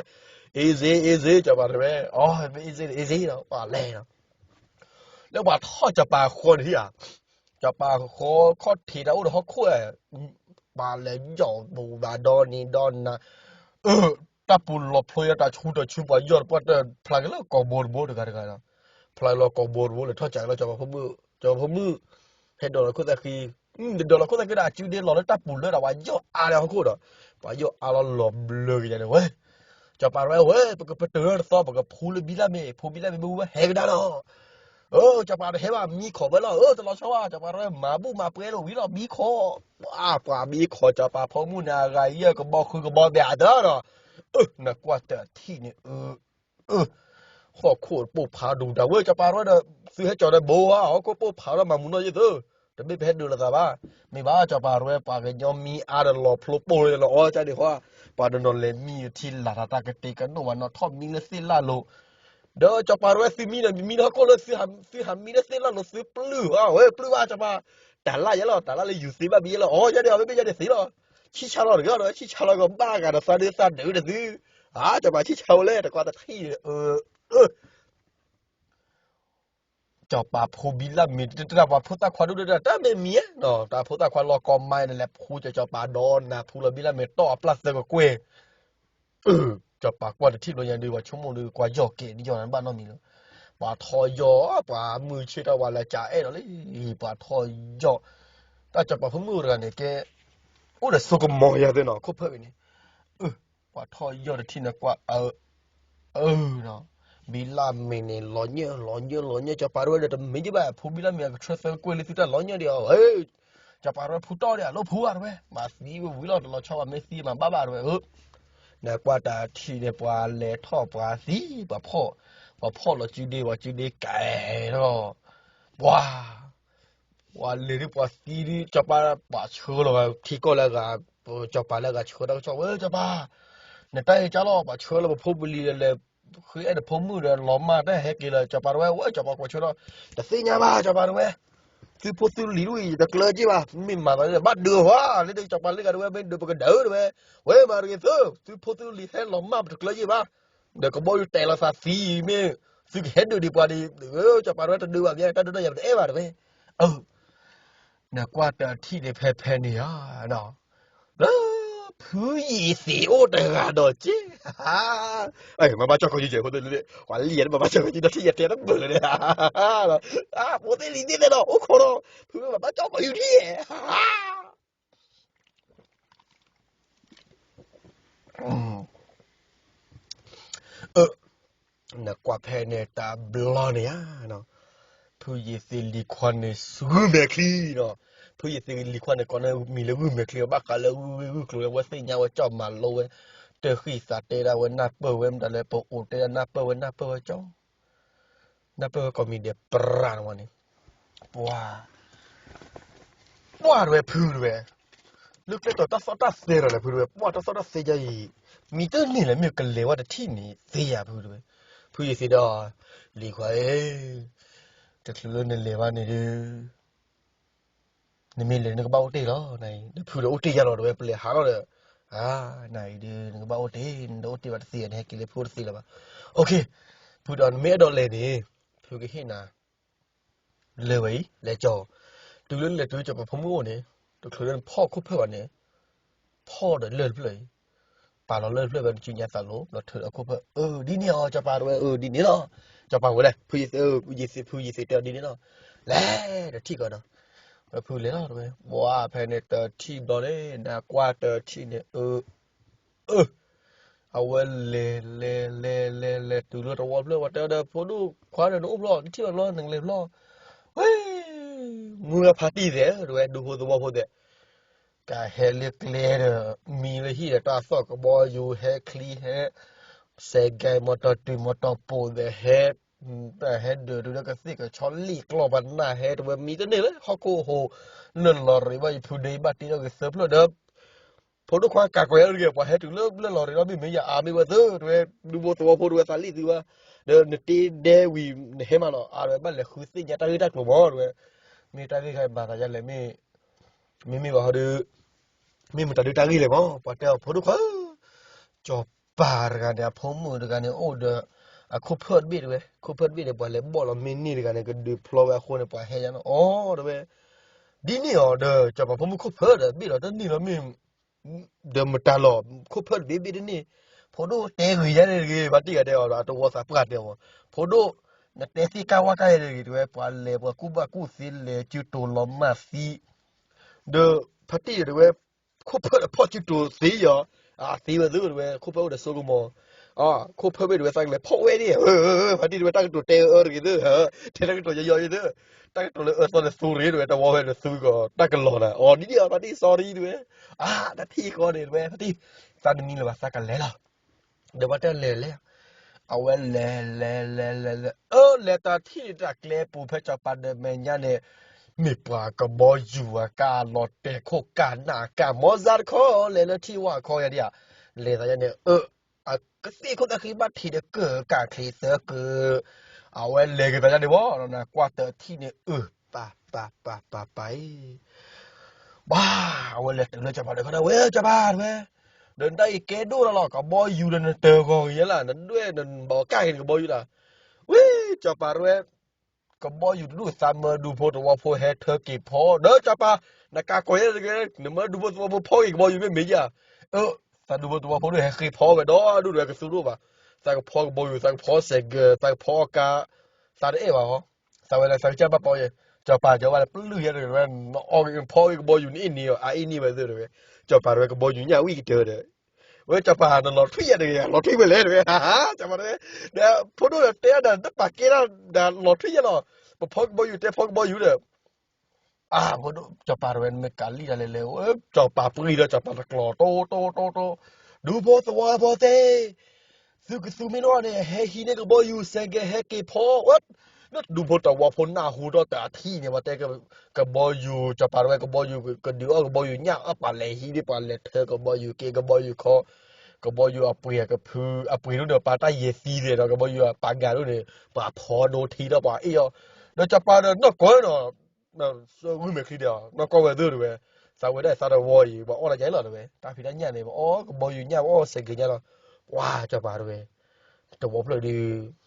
easy easy စီၤပၤတဝဲ, အ easy easy ဒီး ပှၤလဲၤဒီး လၢပှၤထီၣ်စီၤပၤဃီန့ၣ်ဧါ, စီၤပၤဃီခီၣ်ထံးတၢ်အိၣ်ဒီးဟီၣ်ခိၣ်, ပှၤလဲၤယီၢ်ပူၤဘၣ်ဒီနံၤဒီနၤ, တၢ်ပူၤလီၤဖျိယါတၢ်ဆူတၢ်ဆူ ပှၤယီၢ်တပှၢ်တၢၢ်ဖျါက့ၤလၢကီၢ်ဘိတဘိတဂၤတဂၤဒီး, ဖျါလီၤကီၢ်ဘိတဘိလၢထီၣ်ကးလၢစီၤပၤဖိမုၣ်, စီၤပၤဖိမုၣ်, ဟဲဒိးလီၤခိၣ်သၣ်ဃံ, ဒိးလီၤခိၣ်သၣ်ဃံဒီးအစုဒ့လီၤလၢတၢ်ပူၤလၢဒီး ပှၤယီၢ်အါလၢဟီၣ်ခိၣ်ဒီး, ပှၤယီၢ်အါလီၤလီၤဘျၢက့ၤန့ၣ်ဝဲ, စီၤပၤတဝဲဝဲ ပကပတုာ်ထီၣ်တသီ ပကဖူလၢဘံလၢ်မ့ၢ် ဖူဘံလၢ်မ့ၢ်မ့ၢ်ဝဲဟဲကဒါလီၤ စီၤပၤတဟဲဘၣ် မံခီၣ်ဝဲလီၤ. အၢ တလီၤဆီဘၣ် စီၤပၤရဲမၤဘူၣ်မၤပှဲၤလီၤဝံၤလီၤ မံခီၣ်, ပှၤမံခီၣ် စီၤပၤဖိမုၣ်န့ၣ် အဂၤယဲၢ်ကဘီဃုကဘီဘဲးအသးဒီး, နကွၢ်တထံၣ်န့ၣ် အၢ ဟီၣ်ခိၣ်ပိၢ်ဖးဒိၣ်ဒၣ်ဝဲ စီၤပၤရဲဒီး သုဟဲကၠီၤဒီးဘိဧါ ဟီၣ်ခိၣ်ပိၢ်ဖးဒီးမၤမုာ်နီၢ်ယဲၢ်သု, တဘ့ၣ်ပဟဲဒုးလိာ်သးဘၣ်. မ့ၢ်ဘၣ် စီၤပၤရဲ ပှၤကညီမံအါဒီးလီၤဖျိပိၢ်လၢလီၤအီၣ်ကၢ်ဒံးဃီ, ပှၤတနီၤလဲၤမံထံလၢ်တၢ်တၢ်ကတ့ကဒိၣ်ဘၣ်နီၤ ထီၣ်မံလၢသ့ၣ်လၣ်လိၤ, ဒီးစီၤပၤရဲသုမံဒီး မံလၢဟီၣ်ခိၣ်လၢ သုဟးမံလၢသ့ၣ်လၣ်လိၤ သုပျုၢ်ဧါ ဝဲပျုၢ်ဘၣ်စီၤပၤ, တၢ်လၢ်ယဲလီၤ တၢ်လၢ်လၢယူၤသ့ဘၣ်ဘံယဲလီၤ အီၣ်ကၢ်ဒံး အီၣ်ဘ့ၣ်ဘ့ၣ်ယဲဒံးသ့လီၤ, ဆံၣ်ဆါလီၤတဂ့ၤဒီး ဆံၣ်ဆါလီၤကဘၣ်ဂၤဒီးသးဒုသးဒုးဒီးသု, အါ စီၤပၤဆံၣ်ဆါဝဲလဲၣ် တကွၢ်တထံၣ် စီၤပၤဖိဘံလၢ်မ့ၢ်တတၢ်ပှၤဖိသၣ်ခွါဒိၣ်ဒိၣ်တၢ်မ့ၢ်မံၤ, တၢ်ဖိသၣ်ခွါလီၤကီမါန့ၣ်လဲၤဖူကၠီၤစီၤပၤဒီးနၢ်ဖူလီၤဘံလၢ်မ့ၢ်တီၢ်အပျၢ်သၢကကွဲၢ်, စီၤပၤကွၢ်တထံၣ်ဘျီညါဒုး ပှၤဆိကမိၣ်ဒုး ကွၢ်ယီၢ်ကဲးဒ်ယီၢ်နဘၣ်နီတမံၤလၢၤ, ပှၤထီၣ်ယီၢ် ပှၤမုၢ်ဆ့ၣ်တၢ်ဝဲလၢကအဲၣ်ဒိးလံ, ပှၤထီၣ်ယီၢ်, တၢ်စီၤပၤဖိမုၣ်တဂၤန့ၣ်ကဲ, အိၣ်ဒီးဆိကမိၣ်ယၤသ့နီၤ ခိၣ်ဖၢၣ်ဝဲန့ၣ် ပှၤထီၣ်ယီၢ်တထံၣ်န့ၣ်ကွၢ်, အၢ, ဘံလၢ်မ့ၢ်န့ၣ် လီၤညၢၢ် လီၤညၢၢ် လီၤညၢၢ် စီၤပၤရဲဒီးတမ့ၢ်ယဘၣ် ဖိဘံလၢ်မ့ၢ်အကထၢသၢကွဲၢ်လၢသုတၢ်လီၤညၢၢ်ဒံးအီၤ, စီၤပၤရဲဖူတီၢ်ဒံး အလိၣ်ဖူဧါတဝဲ, မၤသံဝဲဝံၤလီၤ တလီၤဆီဘၣ်မ့ၢ်သံမၤဘၣ်ဘၣ်တဝဲ, နကွၢ်တၢ်ထံၣ်န့ၣ် ပှၤလဲၤထီၣ်ပှၤသံ, ပှၤဖီၣ်, ပှၤဖီၣ်လီၤစုဒ့ ပှၤစုဒ့ကဲထီၣ်, ပှၤ ပှၤလဲၤဒုးပှၤသံဒုး စီၤပၤပှၤဆှၢလီၤဂၤ ထံကီၢ်လၢအဂၤ, စီၤပၤလၢအဂၤဆှၢတၢ်ကစီၣ်ဝဲ စီၤပၤ, နတၢ်အံၤကၢ်လီၤ ပှၤဆှၢလီၤပဖိပလံၤဒီးလဲၤ, ဃ့အဲၣ်နဖိမုၣ်ဒီးလီၤမၢ်တၢ်ဟဲက့ၤလီၤ စီၤပၤတဝဲ ဝဲစီၤပၤကွၢ်ဆှၢဒီး, တသ့ၣ်ညါဘၣ် စီၤပၤတဝဲ, သုဖိသုလံၤဒ်အံၤ တကျၢၤက့ၤဘၣ် မ့ၢ်မၤသးဒ်ဘၣ်ဒုးဧါ လၢစီၤပၤလၢဂၤတဝဲ မ့ၢ်ဒုးပကဒၢးတဝဲ, ဝဲမၤတဂ့ၤသု, သုဖိသုလံၤဟဲလီၤမၢ်ပတကျၢၤက့ၤဘၣ် ဒီးကဘီယူၤတဲာ်လီၤသးသံမ့ၢ်, သုကဟဲဒုးဒံးပှၤဒံး, စီၤပၤတဝဲတဒုးဘၣ်မ့ၢ် တၢ်ဒုးတၢ်ယၤပတအဲၣ်ဘၣ်တဝဲ, နကွၢ်တၢ်ထံၣ်န့ၣ်ဖဲဖဲန့ၣ်ဧါ, လၢဖုယ့ၤသ့းအိၣ်တဂၤဒီးက့, မၤဘၣ်ကၠီၣ်ကီၢ်ယူၤကဲးဖိသ့ၣ်လံ, ပှၤလံယၤတမၤဘၣ်ကၠီၣ်ကီၢ်ယူၤဒီးထံၣ်ယတဲတဘၢၣ်လၢၤ, ဖိသ့ၣ်လံၤသ့ၣ်သ့ၣ်ဒီး အိၣ်ခိးဒီး, ဖုမ့ၢ်မၤဘၣ်ကၠီၣ်ကီၢ်ယူၤထံၣ်ယဲ နကွၢ်ဖဲန့ၣ်တဘျီန့ၣ်ဧါ, ဖုယ့ၤသ့းလံၤခွါန့ၣ်ဂုၢ်မဲာ်ချံနီၤ, ဖုယ့ၤသ့းလံၤခွါန့ၣ် ကိးန့ၢ်မံၤလၢဂုၢ်မဲာ်ချံ ဘၣ်ဃးလၢဂုၢ်ဂ့ၢ်ဂုၢ်ကျိၤလၢဝဲသ့ၣ်ညါဝဲကၠီၣ်မၤလိဝဲ, တဃံၢ်သးတဲဒၣ်ဝဲနၢ်ပၢၢ်ဝဲမတၤလၢပအိၣ်တဲဒၣ်နၢ်ပၢၢ်ဝဲနၢ်ပၢၢ်ဝဲကၠီ နၢ်ပၢၢ်ဝဲကိးမံၤဒဲးပြးန့ၣ်ဝဲန့ၣ်, ပှၤ ပှၢ်တဝဲဖုတဝဲ, လၢကျဲတီၤတၢ်သီၣ်တၢ်သဲဒီးလဲၣ်ဖုတဝဲ, ပှၢ်တၢ်သီၣ်တၢ်သဲယါအံၤ, မံတန့ၢ်လဲၣ် မ့ၢ်ကလဲၤဝဲတထံၣ်န့ၣ်သ့ယၤဖုတဝဲ, ဖုယသ့ဒီး, လံၤခွါဧၢ, တချုးလၢနလဲၤဘၣ်န့ၣ်ဒီး, နမ့ၢ်လဲၤနကဘၣ်အိၣ်တ့ၢ်လီၤ, နဖုဒီးအိၣ်တ့ၢ်ယါလီၤတဝဲ ပလဲၤဟးလီၤဒီး, နအံၤဒီး နကဘၣ်အိၣ်တ့ၢ် နတအိၣ်တ့ၢ်ဘၣ်တသ့ နဟဲက့ၤလၢဖုအိၣ်တသ့လၢၤဘၣ်, ဖုဒီးနမ့ၢ်အဲၣ်ဒိးလဲၤန့ၣ်, ဖုကဟ့ၣ်နၤ လၢဝဲအံၤ လဲၤကၠီ, တုၤလၢလဲၤတုၤကၠီပဖိမုၣ်အိၣ်န့ၣ်, တချုးလၢနဖီၣ်ခိၣ်ဖၢၣ်ဘၣ်န့ၣ်, ဖီၣ်ဒီးလၢၢ်တဖျၢၣ်အံၤ, ပာ်လီၤလၢၢ်တဖျၢၣ်ဝဲ နစုညါသးလိၤ ဒီးထုးဒီးခိၣ်ဖၢၣ်, အၢ ဒ်န့ၣ်အီၤ ကၠီပၤတဝဲ အၢ ဒ်န့ၣ်လီၤ, ကၠီပၤဝဲလဲၣ် ဖုယသ့ ဖုယသ့တဲအီၤဒ်န့ၣ်လီၤ, လဲၤတထံၣ်ကီးနီၤ, ဝဲဖုလဲၤလီၤတဝဲ ဘှါဖဲန့ၣ်တထံၣ်ဘျီန့ၣ် နကွၢ်တထံၣ်န့ၣ် အၢ အၢ အဝဲလဲၤ လဲၤ လဲၤ လဲၤ လဲၤတုၤလၢတဝီဖျၢၣ် ပှၤတဲဒီး ဖိဒိၣ်ခွါဒီး နအိၣ်ဘျီ နထံၣ်ဘၣ်ဘျီ နကလဲၤဘျီ, ဝဲ မုၢ်ဂၢ်ဖါတံၢ်သဲး တဝဲ ဒူဖိသဝီဖိသဲး, ကဟဲလၢကျဲဒီး မံလၢဟံၣ်ဒီး တၢ်သီၣ်ကဘီယူၤ ဟဲချံဟဲ စဲးကဲ မီတီၤတုၤ မီတီၤပိာ်သဲး ဟဲ ဟဲဒၢးတုၤလၢကသ့ၣ်ကဆီလံာ်ကျီၢ်ပနၢ်ဟဲ တဝဲမံတန့ၢ်လၢဟီၣ်ခိၣ်ဟိး လၢၢ်လီၤရံးဘၣ်ယဖုဒ့ဘၣ်တ့ထီၣ်က့ၤသၢဖျၢၣ်ဒီး ဖိဒိၣ်ခွါကးကွဲးအီၤတဂ့ၤ ပှၤဟဲတုၤလၢလၢၢ်လီၤရံးဒီး မ့မ့ၢ်ယအါမ့ၢ်ဝဲသ့ တဝဲ ဒူဖိသဝီဖိတဝဲသးလံာ်သုဘၣ်, ဒီးနတ့ဒဲဝံၤ နဟဲမးလီၤ အါတဝဲ ဘၣ်လဲၤဃုသ့ၣ်ညါတၢ်ဂ့ၢ်တၢ်ကျိၤမး တဝဲ, မ့ၢ်တၢ်ဂ့ၢ်ခါဘၣ်သးယါလဲၣ် မ့ၢ် မ့မ့ၢ်ဘၣ်ဟီဒီး မ့ၢ်မတၤဒုးတၢ်ဂ့ၢ်လဲၣ်မး ပှၤတဲအီၤဖိဒိၣ်ခွါ ကၠီၤပၤတဂၤန့ၣ် အဖိမုၣ်တဂၤန့ၣ် အိၣ်ဒီး အခိၣ်ဖၢၣ်တဘ့ၣ်တဝဲ ခိၣ်ဖၢၣ်တဘ့ၣ်န့ၣ် ပှၤလဲၤဘီၣ်လီၤမ့ၢ်န့ၢ်တဂၤန့ၣ် ကဒုးဖျီဝဲအဃိန့ၣ် ပှၤဟဲယါန့ၣ် အိၣ်တဝဲ ဒ်န့ၣ်အီၤဒီး ကၠီၤပၤဖိမုၣ်ခိၣ်ဖၢၣ်ဒီး ဘ့ၣ်လီၤတန့ၢ်လီၤမ့ၢ် ဒီးမတၤလီၤ ခိၣ်ဖၢၣ်တဘ့ၣ်ဘ့ၣ်တန့ၢ် ဖိဒိၣ်တဲဂ့ၤယါန့ၣ်တဂ့ၤ ဘၣ်တံၢ်ဂၤတဲအီၤဒီး အတဝီသးပှၢ်တဲအီၤ ဖိဒိၣ် နတဲသ့ၣ်ကၢ်ဝါကၢ်ယါန့ၣ်တဂ့ၤ တဝဲ ပှၤလဲၤပှၤကူၣ်ဘၣ်ကူၣ်သ့လဲၤစုတိၤလီၤမၢ်သံ ဒီးဖါတံၢ်ဒီးတဝဲ ခိၣ်ဖၢၣ်ဒီးဖီၣ်စုတိၤသ့ယီၤ အသ့ဝဲသ့တဝဲ ခိၣ်ဖၢၣ်အိၣ်ဒီးစိကမီၤ ခိၣ်ဖၢၣ်ဘ့ၣ်တဝဲ သးကလဲၤဖီၣ်ဝဲဒၣ်, ဖါတံၢ်တဝဲ တၢ်ကတိၤတဲအၢတဂ့ၤသၢ, ထဲတၢ်ကတိၤယီယီယသၢ, တၢ်ကတိၤလၢအၢသီန့ၣ်သူရ့တဝဲ တဝီဖဲန့ၣ်သူကီး တၢ်ကလီၤနၤ အီၤဒ်ဒ်အီၤ ဖါတံၢ် sorry တဝဲ, အါ တၢ်ထံၣ်ဃီန့ၣ်တဝဲ ဖါတံၢ် သးတမံလၢၤဘၣ် သးကလဲၤလီၤ, ဒီးဘၣ်တဲလဲၤလဲၤ, အဝဲလဲၤလဲၤလဲၤလဲၤလဲၤ အၢ လဲၤတၢ်ထံၣ်န့ၣ် တၢ်ကျဲပူၤဖဲစီၤပၤဒီးမဲာ်ညါန့ၣ် မ့ၢ်ပှၤကဘီယူၤအကါ လီၤတဲာ်ခိၣ်ကါနၢ်ကါ မီၢ်စၢ်တခီ လဲၤလၢထံဝါခီယၤဒ်ဧါ, လဲၤသးယါန့ၣ် အၢ အကသ့ၣ်ခိၣ်သၣ်ဃံဘၣ်ထံးဒီးကၢၢ်ကၢ်ချံသၢကၢၢ်, အဝဲလဲၤက့ၤသးယါန့ၣ်ဘၣ် ကွၢ်တထံၣ်န့ၣ် အၢ ပၢ်ပၢ်ပၢ်ပၢ်ပၢ်အံၤ, ဘၣ် အဝဲလဲၤတုၤလၢစီၤပၤဒီးခီဒၣ်ဝဲ စီၤပၤတဝဲ, ဒီးနတၢ်အံၤကဲဒိၣ်လီၤလီၤ ကဘီယူၤဒီးနတၢ်ဂီၤဂ့ၤယဲလၢ နဒွဲၣ်နဘီကၢ်က့ၤနကဘီယူၤလီၤ, ဝဲ စီၤပၤတဝဲ ကဘီယူၤတဒူၣ်သးမၢဒူဖိသဝီဖိဟဲထၢက့ၤဖီ ဒီးစီၤပၤ နကးကီၤယဲတဂ့ၤ နမၢဒူဖိသဝီဖိဖီက့ၤကဘီယူၤမ့ၢ်မ့ၢ်ယၤ, အၢ သးဒူဖိသဝီဖိဒၣ်ဟဲဃ့ဖီဝဲဒီဒူၣ်တဝဲကသူဒိၣ်ဘၣ်, သးကဖီကဘီယူၤ သးကဖီစဲးကၢၤ သးကဖီအကါ, သးတအဲၣ်ဘၣ်ဟီ, သးဝဲလၢသးကစၢ်ဘၣ်ပီယဲ, စီၤပၤကၠီဝဲလၢပျုၢ်ယဲတဂ့ၤဝဲ နအီက့ၤဖီက့ၤကဘီယူၤနအ့ၣ်န့ၢ်အီၤ အအ့ၣ်န့ၢ်ဝဲသ့ၣ်တဝဲ, စီၤပၤတဝဲကဘီယူၤညၣ်ဝံၣ်ကတၢၢ်ဒီး ဝဲစီၤပၤနလီၤထွံၣ်ယဲတဂ့ၤ လီၤထွံၣ်ဝဲလဲၣ်တဝဲ, စီၤပၤတဝဲ, ဒီးဖိဒိၣ်ဒီးတဲဒၣ်တပာ်ကဲဒၣ်ဒီးလီၤထွံၣ်ယဲလီၤ, ပဖီကဘီယူၤတဲဖီကဘီယူၤဒီး အၢ ဖိဒိၣ်စီၤပၤတဝဲ နမ့ၢ်ကးလံၣ်ဒၣ်လဲာ်လဲာ် စီၤပၤပှံၤဒီးစီၤပၤတကျီၤတိတိတိတိ, ဒူဖိသဝီဖိသ့ၣ်, သုကသူမ့ၢ်နီၢ်န့ၣ် ဟဲဟံးန့ၢ်ကဘီယူၤ စဲးကဲၤဟဲက့ၤဖီဝဲ, ဒူဖိသဝီဖိနၢ်ဟူထီၣ်တၢ်ထံၣ်န့ၣ် ပှၤတဲ ကဘီယူၤ စီၤပၤတဝဲ ကဘီယူၤကဒုးအီၣ်ကဘီယူၤညၣ်အီၣ် ပှၤလဲၤဟံးန့ၢ် ပှၤလဲၤထၢကဘီယူၤက့ၤကဘီယူၤခီ, ကဘီယူၤအပှ့ၤအကဖု အပှ့ၤဒိၣ်န့ၣ် ပာ်တၢ်ယဲၤသံသ့ၣ်ဒီး ကဘီယူၤအပာ်ဂၤဒိၣ်န့ၣ် ပှၤဖီဒိထံဒီးပှၤအ့ၣ်အီၤ, ဒီးစီၤပၤဒီးနီၢ်ကီၢ်နီၤ ဂုၢ်မဲာ်ချံဒီး နီၢ်ကီၢ်ဝဲသ့ၣ်တဝဲ, သးဝဲဒၣ်သးတဝီအံၤ ပှၤအီၣ်တၢ်ယါလီၤတဝဲ တၢ်ဖံးတၢ်ညၣ်န့ၣ် ပှၤအီၣ်ကဘီယူၤညၣ် ပှၤအီၣ်စဲးကဲၤညၣ်လီၤ, ပှၤစီၤပၤတဝဲ တဝီဖျၢၣ်ဒီး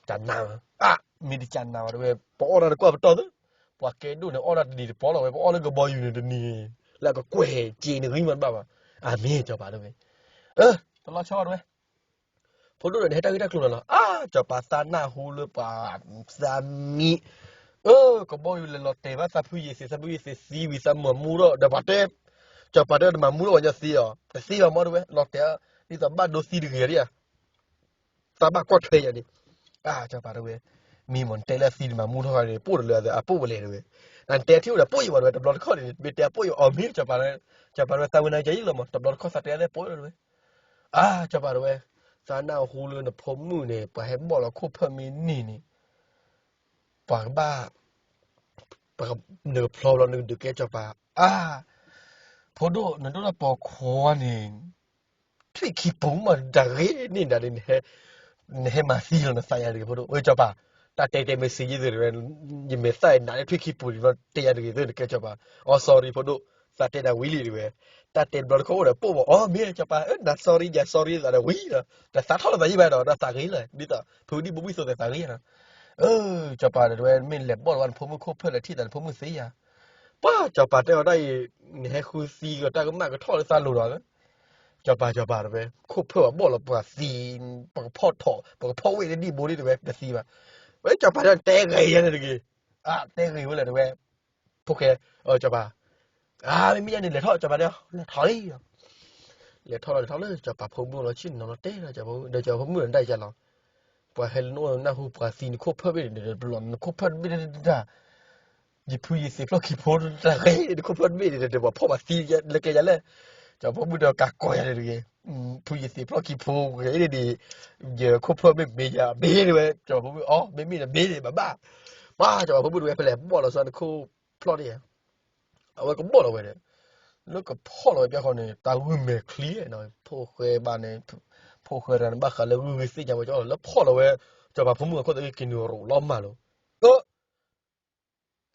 တၢ်နးဘၣ် အါ မ့ၢ်တကးနးဘၣ်တဝဲ ပှၤအီၣ်တၢ်တကွၢ်ပတီၢ်သ့, ပှၤကဲဒိၣ်န့ၣ် အီၣ်တၢ်တနံၤတပီၢ်လီၤဝဲ ပှၤအီၣ်လၢကဘီယူၤန့ၣ်တနံၤ လၢအကကွဲၢ်က့ၤန့ၣ်ဂံၢ်မးတဘၣ်ဘၣ်, အမ့ၢ်စီၤပၤတဝဲ, တလီၤဆီတဝဲ ဖိဒိၣ်ဒီးနဟဲတၢ်ဂ့ၢ်တၢ်ကျိၤလီၤလီၤ, အါ စီၤပၤသးနၢ်ဟူလၢပှၤသးမံ, အၢ ကဘီယူၤလဲၤလီၤတဲာ်ဘၣ်သးဖုယ့ၤသ့း သးဖုယ့ၤသ့းသံဝံၤသးမၤမူထီၣ်ဒီးပှၤတဲ, စီၤပၤတဲတမၤမူထီၣ်ပှၤညီသံအီၤ တသ့ဘၣ်မ့ၢ်တဝဲ လီၤတဲာ် ဒ်သိးဘၣ်ဒိသံတဂ့ၤဧါ သးဘၣ်ကွၢ်ထွဲယၤန့ၣ်, အါ စီၤပၤတဝဲ, မ့ၢ်မ့ၢ်နတဲလၢအသံတမၤမူထီၣ်ဃီန့ၣ် ပိၣ်တလၢအပိၣ်ဝဲလဲၣ်တဝဲ, နတဲထံၣ်အိၣ်ဒီးပိၣ်ယံၤဘၣ်တဝဲ တဘျီတခီၣ်န့ၣ် မ့ၢ်တဲအပိၣ်ယံၤအီၤမ့ၢ် စီၤပၤ, စီၤပၤတဝဲသးဝဲနၤယၤယံလီၤမး တဘျီတခီၣ်သးတဲအသဲပိၣ်လၢတဝဲ, အါ စီၤပၤတဝဲ, သးနၢ်ဟူလၢနဖိမုၣ်န့ၣ် ပှၤဟဲဘီၣ်လီၤခိၣ်ဖၢၣ်မ့ၢ်န့ၢ်န့ၣ် ပှၤကဘၣ် နကဖျီဘျီနကဒုးကဲစီၤပၤ, အါ ဖိဒိၣ် နဒိၣ်ထီၣ်ပိာ်ခွါန့ၣ် ထွံၣ်ခံပူၤမး တၢ်ဂ့ၤန့ၢ်ဒၣ်န့ၣ် နဟဲမၤသံလီၤနသးယၤတဂ့ၤ ဖိဒိၣ်, ဝဲစီၤပၤ, တၢ်တဲတဲမ့ၢ်စံးယဲၢ်သ့ၣ်တဝဲ, ယမဲာ်သၣ်အံၤနးလၢထွံၣ်ခံပူၤန့ၣ် တဲယၤတဂ့ၤသ့ၣ်နကဲစီၤပၤ, အီ sorry ဖိဒိၣ်, သးတဲနၤဝံၤလံတဝဲ, တၢ်တဲတဘျီတခီၣ်အိၣ်ဒီးပိၣ်ဘၣ် အီ မ့ၢ်စီၤပၤ, နၤ sorry ယၤ sorry သးဒီးဝံၤလီၤ, တသးထီၣ်လၢသးယံၣ်ဘၣ်ဒီး ဒီးသးဂ့ၤလီၤ, ဒ်သိး ဖုဒံၣ်ဘိဘံၣ်သိးသးသးဂ့ၤလီၤ, အၢ စီၤပၤတဝဲ မ့ၢ်လဲၤဘီၣ်လီၤဝဲနဖိမုၣ်ခိၣ်ဖၢၣ်လဲၤထံၣ်သးနဖိမုၣ်သ့ယၤ, ပှၤစီၤပၤတဲအီၤတၢ်အံၤ, နဟဲဃုသံကီးတၢ်ကမၣ်ကထီၣ်လၢသးလိၤဒီး စီၤပၤ စီၤပၤတဝဲ ခိၣ်ဖၢၣ်ဘၣ်ဘီၣ်လီၤပှၤသံ, ပကဖီၣ်ထီၣ် ပကဖီၣ်ဝ့ၢ်လၢဒံၣ်ဘိလံတဝဲ တသံဘၣ်, ဝဲစီၤပၤတဲဂ့ၤယဲန့ၣ်တဂ့ၤ, အါ တဲဂ့ၤဝဲလၢတဝဲ, ဖိၣ်ဃဲ, စီၤပၤ, အါ မ့မ့ၢ်ယဲန့ၣ် လဲၤထီၣ် စီၤပၤတဲ, လဲၤထီၣ်လံ လဲၤထီၣ်လီၤ လဲၤထီၣ်လၢစီၤပၤဖိမုၣ်လီၤ ဆ့ၣ်နီၤလီၤတဲာ်လီၤ စီၤပၤဖိမုၣ်, ဒီးစီၤပၤဖိမုၣ်ဒီးဒၣ်ယၤလီၤ, ပှၤဟဲလၢနအိၣ်နၢ်ဟူပှၤသံနခိၣ်ဖၢၣ်ဘ့ၣ်န့ၣ် နခိၣ်ဖၢၣ်တဘ့ၣ်တတၢ် ယဖုယသံးဖျီၣ်ခံဖိတၢ်ဂ့ၤန့ၣ် နခိၣ်ဖၢၣ်တဘ့ၣ်န့ၣ် ပှၤဖီၣ်ဘၣ်သံလၢကဲယၤလဲၣ်, စီၤပၤဖိမုၣ်ဒီးကးကီၢ်ယၤန့ၣ်တဂ့ၤ, ဖုယသံးဖျီၣ်ခံဖိဂ့ၤန့ၣ်, ယခိၣ်ဖၢၣ်မ့ၢ်မ့ၢ်ယၤဘ့ၣ်တဝဲ, စီၤပၤဖိမုၣ် အီ မ့မ့ၢ်တဘ့ၣ်န့ၣ် ဘၣ်ဘၣ်, ပှၤစီၤပၤဖိမုၣ်တဝဲဖဲလဲၣ်ဘီၣ်လီၤစၢၤနခိၣ်ဖျီၣ်န့ၣ် အဝဲကဘီၣ်လီၤဝဲဒီး, လၢကဖီၣ်လီၤဝဲဘၣ်ဃီန့ၣ် တၢ်ဂုၢ်မဲာ်ချံ, ဖိၣ်ဃဲဘၣ်န့ၣ်, ဖိၣ်ဃဲတဂၤန့ၣ် ဘၣ်ဃးလၢဂုၢ်ဂ့ၤသ့ၣ်ညါဝဲကၠီလီၤ လၢဖီၣ်လီၤဝဲ, စီၤပၤဖိမုၣ်အခိၣ်သးဂ့ၤက့ၤနုာ်ရိးလီၤမၢ်လီၤ, အၢ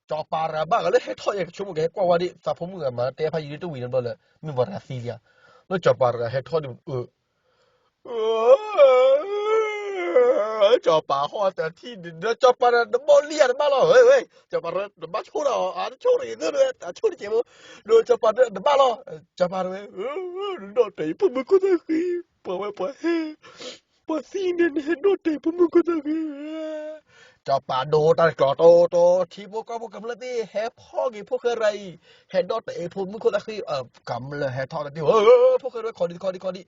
စီၤပၤတဂၤဘၣ်ဃးလၢဟဲထီၣ်ယဲ ကဆိကမိၣ်ကဟဲကွၢ်ဝဲဒၣ် သးဖိမုၣ်တဂၤမၤတဲဖးယံၤလၢတဝံၤန့ၣ်ဘျီလၢ မ့ၢ်ပှၤတဂၤသံလံဧါ, လၢစီၤပၤတဂၤဟဲထီၣ်ဒ် စီၤပၤဟီၣ်တထံၣ်ဒီး စီၤပၤဒီးတဘီၣ်လံဧါတဘၣ်လီၤ, ဝဲ စီၤပၤတဘၣ်ဆိၣ်ဒီး အတဆိၣ်တဂ့ၤသၢတဝဲ အဆိၣ်တကဲးဖိ, ဒီးစီၤပၤတဘၣ်လီၤ, စီၤပၤတဝဲ ဒီးတဲာ်ဖိမုၣ်ခိၣ်သၣ်ဃံ, ပှၤဝဲပှၤဟဲ, ပှၤသံန့ၣ် နဟဲဒီးတဲာ်ဖိမုၣ်ခိၣ်သၣ်ဃံ, စီၤပၤဒိတၢ်ကျီၤတိတိ ထံဖိကီၢ်ဖိကမျၢၢ်သ့ၣ် ဟဲဖီၣ်က့ၤဖိၣ်ဃဲတဂၤအံၤ, ဟဲဒီးတဲာ်ဖိမုၣ်ခိၣ်သၣ်ဃံ, ကမျၢၢ်ဟဲထီၣ်တသ့, ဖိၣ်ဃဲတဝဲ ခီဒံးခီဒံးခီဒံး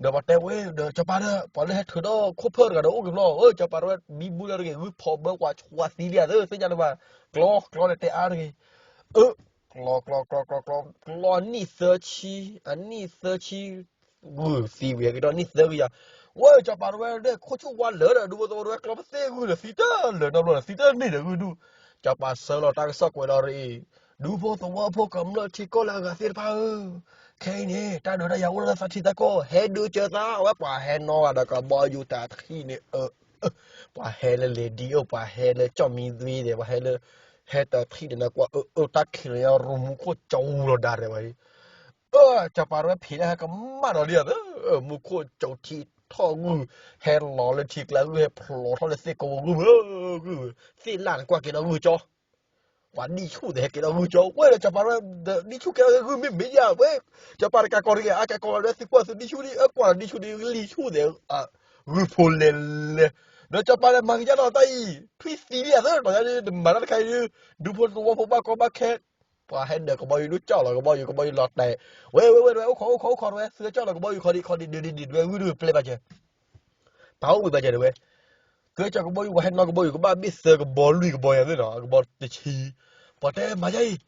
ဒီးပှၤတဲဝဲဒီး စီၤပၤဒီး ပှၤလၢဟဲထုးထီၣ်ခိၣ်ဖၢၣ်တဂၤဒီးအိၣ်က့ၤဘျီ, စီၤပၤတဝဲ ဘံဘူလၢတဂ့ၤ ဂုၢ်ဖီဘၢကွၢ်ဆှးသံလံဧါသ့ၣ်ညါလၢၤဘၣ်, ကျီ ကျီဒီးတဲအါတဂ့ၤ, အၢ ကျီ ကျီ ကျီ ကျီ ကျီ ကျီ နံၣ်သၢဆံ, အနံၣ်သၢဆံ ဂုၢ်သံဝံၤကဒီးနံၣ်သၢဂုၢ်ယၤ, ဝဲစီၤပၤတဝဲဒၣ် ခိၣ်ဆူၣ်ဝါလၢာ်ဒီး ဒူဖိသဝီတဝဲကျီပသ့ၣ်ဂုၢ်ဒီးသံတလၢာ်နီတဘျီဒီး သံတန့ၢ်ဒီးဂုၢ်ဒူၣ်, စီၤပၤဆှၢလီၤတၢ်ကစီၣ်ကွဲးလီၤရအံၤ, ဒူဖိသဝီဖိကမျၢၢ်ထံကီၢ်လၢအဂၤသ့ၣ်တဖၣ်ဧၢ, ခဲအံၤန့ၣ် တၢ်ဒုးတၢ်ယၤအိၣ်လၢသးထံသးကီၢ် ဟဲဒုးစၢၤသး အဝဲပှၤဟဲနီၢ်ဂၤဒီးကဘီယူၤတၢ်ထံၣ်န့ၣ် အၢ ပှၤဟဲလၢလ့ၤဒံအိၣ် ပှၤဟဲလၢကၠီၣ်မံသွံဒီး ပှၤဟဲလၢ ဟဲတၢ်ထံၣ်န့ၣ် နကွၢ်အၢ အၢတၢ်ခံးလီၤညါ ရူမူခိၣ်ကၠီလီၤဒါရဲၣ်ဝဲ, အၢ စီၤပၤတဝဲဖံးလၢဟဲကမၣ်ဒီးလံဧါသ့, မူခိၣ်ကၠီထံထီၣ်ဂုၢ်, ဟဲလီၤလၢထံကျါဂုၢ် ဟဲဖျိးထီၣ်လၢသ့ၣ်ကိးဂုၢ်ဧၢ, ဂုၢ်, သ့ၣ်လၣ်နကွၢ်ကဲထီၣ်ဂုၢ်ကၠီ ပှၤဒံၣ်ဆူၣ်သ့ၣ်ဟဲကဲထီၣ်ဂုၢ်ကၠီ ဝဲဒီးစီၤပၤတဝဲ ဒံၣ်ဆူၣ်ကဲထီၣ်ဂုၢ်မ့ၢ်မ့ၢ်ယၤဝဲ, စီၤပၤတကးကီးတဂ့ၤ အကးကီးလီၤဒၣ်သံကွၢ်သုဒံၣ်ဆူၣ်ဒံၣ် အကွၢ်လီၤဒံၣ်ဆူၣ်ဒံၣ် လံၣ်ဆူၣ်သ့ၣ် ဂုၢ်ဖိလဲၤလဲၤ, ဒီးစီၤပၤဒီးမၤကယၢ်လီၤတၢ်အံၤ ထွံၣ်သံလံဧါသ့ တၢ်ယၤဒ် တမၤတၢ်တခါအံၤဒ်, ဒူဖိသဝီဖိဘၣ်ကီဘၣ်ခဲ ပှၤဟဲဒၢးကဘီယူၤဒိၣ်ကၠီလီၤကဘီယူၤ ကဘီယူၤလီၤတဲာ်, ဝဲဝဲဝဲတဝဲ အိၣ်ခိးအိၣ်ခိးအိၣ်ခိးတဝဲ သုကၠီလီၤကဘီယူၤခီဒံးခီဒံးဒုးဒံးဒုးဝဲဂုၢ်ဒုးပျဲဘၣ်ကဲ ပာ်အိၣ်ဘှံးဘၣ်ကဲတဝဲ, ကဲစီၤကဘီယူၤ ပှၤဟဲနီၢ်ကဘီယူၤ ကဘၣ်ဘ့ၣ်သၢကဘီလွံၢ်ကဘီယၤသ့နီၤ အကဘီတဆံ, ပှၤတဲမၤယါအံၤ,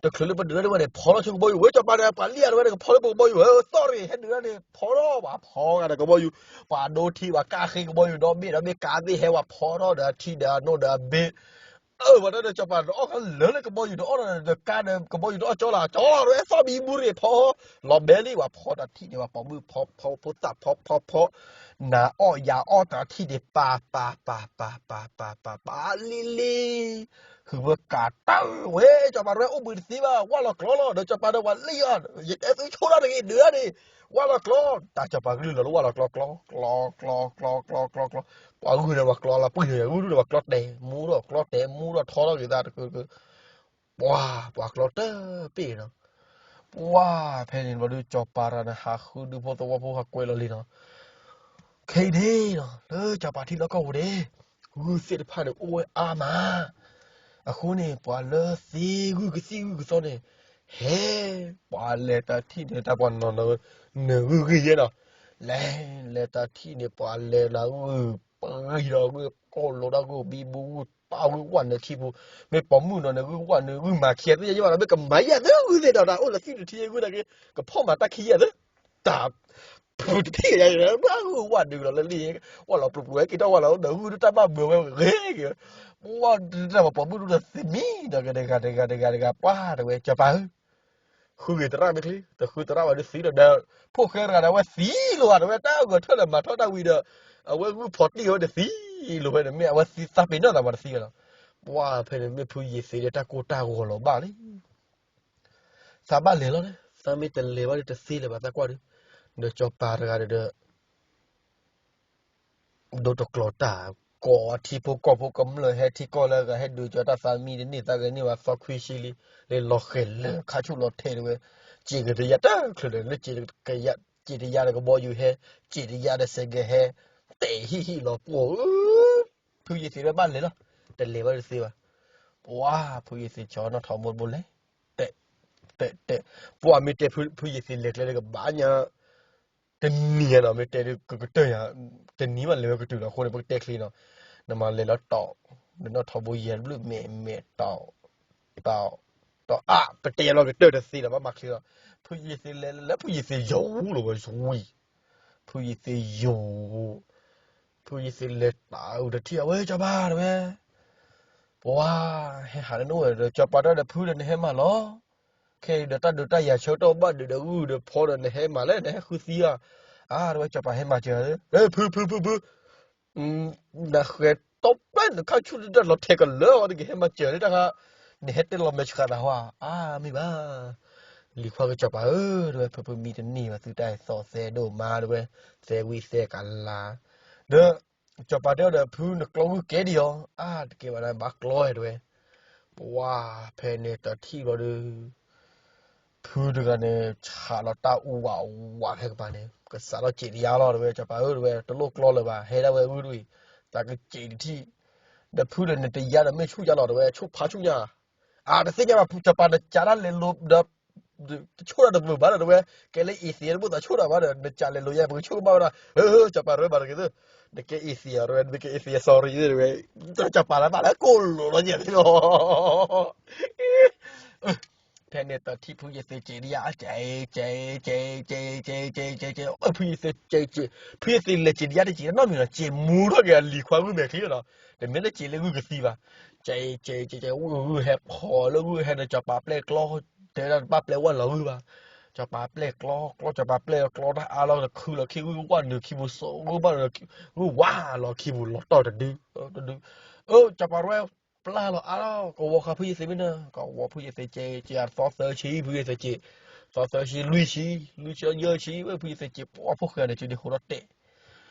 တချုးလၢပဒုးတၢ်ဒ်ဝဲန့ၣ် ဖီထီၣ်ဆူကဘီယူၤ ဝဲစီၤပၤဒီးပှၤလံၣ်အတဝဲန့ၣ် ကဖီလၢပကဘီယူၤ ဝဲသီၣ်တဂ့ၤ ဟဲဒုးတၢ်န့ၣ် ဖီထီၣ် ပှၤဖီဂၤဒီးကဘီယူၤ, ပှၤဒိထံ ပှၤကၢ်ဃ့ကဘီယူၤ ဒီဘ့ၣ်ဒီဘ့ၣ် ကးသ့ၣ်ဟဲ ပှၤဖီထီၣ်ဒီးအထံဒီးအနိၣ်ဒီးအဘ့ၣ် အၢ ပှၤတၢ်ဒီးစီၤပၤတအီၣ်ခီလၢာ်လၢကဘီယူၤ တအီၣ်ဒီးကါဒီးကဘီယူၤတအီၣ်ကၠီလီၤ ကၠီလီၤ တဝဲသီၣ်ဘံဘူရ့ၣ်ဖီ လီၤဘဲလံ ပှၤဖီတၢ်ထံၣ်န့ၣ် ပှၤပိာ်မုၣ်ဖီဖီဖိသၣ်ဖီဖီဖီ နၤအီၣ်ယၤအီၣ်တၢ်ထံၣ်န့ၣ် ပာ်ပာ်ပာ်ပာ်ပာ်ပာ်ပာ်ပာ်လံလံ ဟုးဝဲကးတၢ်ဝဲ စီၤပၤတဝဲအိၣ်ဘှံးတသ့ဘၣ် ဝၢ်လီၤကျီလီၤ ဒီးစီၤပၤဒီးပှၤလံၣ်အီၤ ယတဲသုဆိၣ်ထီၣ်တဂ့ၤဒုးဒၣ်န့ၣ် ဝၢ်လီၤကျီ တၢ်စီၤပၤကလုၢ်လီၤလၢဝၢ်လီၤကျီကျီ ကျီ ကျီ ကျီ ကျီ ကျီ ကျီ ပှၤဂုၢ်ဒီးပှၤကျီလီၤပှံၢ်ဒီး ဂုၢ်ဒူၣ်ဒီးပှၤကျီတဲာ်မူထီၣ် ကျီတဲာ်မူထီၣ်ထီထီၣ်ဂ့ၤသးတကုာ်ကုာ် ပှၤ ပှၤကျီတပ့ၢ်နီၤ ပှၤဖဲန့ၣ်ဘျီဒုး စီၤပၤတဂၤန့ၣ် ဟးဃုဒူဖိသဝီဖိဟးကွဲးလီၤလံနီၤ ခဲအံၤန့ၣ်နီၤ လၢစီၤပၤထံလီၢ်ကီၢ်ပူၤန့ၣ် ဂုၢ်သ့ၣ်တဖၣ်န့ၣ် အိၣ်ဝဲအါမး အဃိန့ၣ် ပှၤလၢသ့ဂုၢ်ကသံၣ်ဂုၢ်ကသီန့ၣ် ဟဲ ပှၤလဲၤတၢ်ထံၣ်န့ၣ် တၢ်ပှၤနီၤနီၤ နဂုၢ်ဂ့ၤယဲနီၤ လဲၤ လဲၤတၢ်ထံၣ်န့ၣ် ပှၤလဲၤလၢဂုၢ်ပှံၤဒီးဂုၢ်ကိၢ်လိာ်ဒီးဂုၢ်ဘံဘူဂုၢ်ပာ်ဂုၢ်ဝၣ်နၢၤခံပူၤ မ့ၢ်ပိာ်မုၣ်နီၤ နဂုၢ်ဝၣ်နဂုၢ်မၤခံသ့ၣ်ညါဘၣ်ဒီး မ့ၢ်ကမၤယဲၢ်သ့ဂုၢ်သ့ၣ်ဒီး တၢ်အိၣ်လၢသံၣ်တထံဂုၢ်နာ်က့ ကဖီၣ်မၤတၢ်ခံယဲၢ်သ့ တၢ် ဖုတထံၣ်ယဲၢ် ဘၣ်ဂုၢ်ဝၣ်ဒုးလီၤလၢလံ ဝၣ်လီၤပျူၤပျူၤဝဲက့ၤထီၣ်ဝၣ်လီၤ ဒီးဂုၢ်ဒုးတၢ်ဘၣ်ဘၢဝဲဂ့ၤဂ့ၤ ပှၤတၢ်ပှၤပိာ်မုၣ်ဒုးဒီးသ့မံဒီးဂၤတဂၤတဂၤတဂၤတဂၤ ပှၤတဝဲစီၤပၤဧၢ ဃုဂ့ၤသရၣ်မ့ၢ်ချ့ တဃုသရၣ်ဘၣ်ဒုးသံဒီး ဖိၣ်ဃဲတဂၤဒီးအဝဲသံလိာ်ဘၣ်တဝဲ တၢ်အဂီၤထၢၣ်လၢမၤထီၣ်တၢ်ဝံၤဒီး အဝဲဂုၢ်ဖီၣ်တံၢ်ဝဲတသံလိာ်ဝဲန့ၣ် မ့ၢ်အဝဲသံသးပ့ၤနီၣ်သးပှၤတသံလီၤ ပှၤဖဲန့ၣ်မ့ၢ်ဖုယ့ၤသ့ဒီးတၢ်ကိၢ်တၢ်ဂီၤလီၤဘၣ်လံ သးဘၣ်လဲၤလီၤန့ၣ် သးမ့ၢ်တလဲၤဘၣ်ဒီးတသ့လၢၤဘၣ်သးကွၢ်ဒီး ဒီးစီၤပၤတဂၤဒီး ဒိတကျီၤတၢ် ကိးအထံဖိကီၢ်ဖိကမျၢၢ်ဟဲထံကီၢ်လၢအဂၤဟဲဒုးကၠီတၢ်သးမံတန့ၢ်သးဂဲၤန့ၢ်ဘၣ်သီခွံဆံလံ လၢလီၤဃဲၤလၢခါဆူၣ်လီၤထဲတဝဲ စံးက့ၤတယၤတချုးဒီး လၢစံးက့ၤတယၤ စံးက့ၤတယၤဒီးကဘီယူၤဟဲ စံးက့ၤတယၤဒီးစဲးကဲဟဲ တဲာ်ဟံၣ်ဟံၣ်လီၤပှီၢ်ဧၢ ဖုယ့ၤသ့းဝဲဘၣ်လဲၤလီၤ တလဲၤဘၣ်တသ့ဘၣ် ပှၤဖုယ့ၤသ့းဆီနီၣ်ထီဘိတဘိလဲၤ တဲ တဲ တဲ ပှၤမ့ၢ်တဲဖုယ့ၤသ့းလဲၤကျဲလၢကဘၣ်ညါ တနံၤညါနီၤ မ့ၢ်တဲဒ်ကကတၢၢ်ညါ တနံၤဘၣ်လဲၤဝဲကတုၤလီၤအဃိန့ၣ် ပကတဲချ့နီၤ နမၤလဲၤလီၤတီၢ် နနီၣ်ထီဘိယဲၢ်ဘျုးမဲာ်မဲာ်တီၢ် တီၢ် တီၢ်အါ ပတဲလီၤကတၢၢ်တသ့လီၤ ဘၣ်မၤချ့လီၤ ဖုယ့ၤသ့းလဲၤလၢဖုယ့ၤသ့းယိာ်လီၤဝဲဝံၤ ဖုယ့ၤသ့းယိာ် ဖုယ့ၤသ့းလဲၤတၢ်အုးတထံၣ်အဝဲစီၤပၤတဝဲ ပှၤ ဟဲဟးလၢနအိၣ်ဒီး စီၤပၤတၢ်ဒီးဖုဒီးနဟဲမၤလီၤ ခဲအံၤဒီးတၢ်ဒုးတၢ်ယၤဆၢကတီၢ်ဘၣ်ဒုးဒီးဂုၢ်ဒီးဖီဒီးနဟဲမၤလဲၣ် နဟဲဃုသံဧါ အါ တဝဲစီၤပၤဟဲမၤစၢၤ ဖု ဖု ဖု ဖု နဃဲၤတီပျဲၢ်နခါဆူၣ်တၢ်လီၤထဲးကလၢာ်အီၤတဂ့ၤ ဟဲမၤစၢၤလၢတၢ်ခါ နဟဲတဲလီၤမဲာ်ဆှးနၤဟါ အါ မ့ၢ်ဘၣ် လံၤခွါကစီၤပၤဧၢ တဝဲ ဖုဖုမံတန့ၢ်ဘၣ် သုတၢ်အဲၣ်သီၣ်သဲဒိၣ်မး တဝဲ သဲဝံသဲကလၤ ဒီး စီၤပၤတဲအီၤဒီး ဖုနကျီဂုၢ်ကဲဒံးအီၤ အါ တကဲဘၣ်နဘၣ်ကျီဝဲ တဝဲ ပှၤဖဲန့ၣ်တထံၣ်ဘျီဒီး ဖုတဂၤန့ၣ် ဆးလီၤတၢ်အူဝးဝးဖဲကပၤန့ၣ် ကစးထီၣ်စံးတယၤလီၤ တဝဲ စီၤပၤဧၢ တဝဲ တလိၣ်ကျီလၢၤဘၣ် ဟဲဒၣ်ဝဲဂုၢ်တဝံၤ သးကစံးတထံၣ် ဒီးဖုဒီးနတယၤဒီးမ့ၢ်ဆူၣ်ယၤလီၤ တဝဲ ဆူၣ်ဖးဆူၣ်ညါ အါ တသ့ၣ်ညါဘၣ် စီၤပၤနကးတၢ်လဲၤလိၤဒီး တဆိၣ်တၢ်တမုာ်ဘၣ်ဒီးတဝဲ, ကဲလၢ atheist တဘၣ်သးဆိၣ်တၢ်ဘၣ်ဒီး နကးလဲၤလိာ်ယဲ ပကဆိၣ်ကမၣ်ဝဲဒၣ်, စီၤပၤရဲဘၣ်တဂ့ၤသၢ, နကဲ atheist တဝဲ နကဲ atheist sorry တဝဲ, စီၤပၤလၢဘၣ်လၢကိၣ်လိာ်လီၤယဲၢ်န့ၣ်လီၤ. ဖဲန့ၣ်တထံၣ်ဖုယသ့စ့ဒံယါ, ကဲ, ကဲ, ကဲ, ကဲ, ကဲ, ကဲ, ကဲ, ကဲ, ဖုယသ့စ့စ့, ဖုယသ့လဲၤစ့ဒံယါတစ့နီတမံၤနီၤ, စ့မူထီၣ်က့ၤအလံၤခွါဂုၢ်မဲာ်ချံလီၤ, တမ့ၢ်လၢစ့လၢဂုၢ်ကသံဘၣ်, ကဲ, ကဲ, ကဲ, ကဲ, ဂုၢ်ဟဲဖီၣ်လၢဂုၢ်ဟဲဒီးစီၤပၤပျဲၢ်ကျီ, တဲဒၣ်တဘၣ်ပျဲၢ်ဝဲလီၤဂုၢ်ဘၣ်, စီၤပၤပျဲၢ်ကျီ, ကျီစီၤပၤပျဲၢ်ကျီတၢ်အါလီၤတခုလီၤခံဂုၢ်ဝဲနုာ်ခံပူၤစိးဂုၢ်ဘၣ်, ဂုၢ်ဝါလီၤခံပူၤလီၤတီၢ်တဒု, တဒု, စီၤပၤရဲ ပျၢ်လီၤအါလီၤ, ကဝီၤဃာ်ဖုယသ့မ့ၢ်နၤ, ကဝီၤဖုယသ့စ့, စ့အသီသၢဆံ, ဖုယသ့စ့, သီသၢဆံ, လွံၢ်ဆံ, လွံၢ်ဆံယဲၢ်ဆံ, ဝဲဖုယသ့စ့, ပှၤဖိၣ်ဃဲန့ၣ်ကဒုးဟိထီၣ်တဲာ်,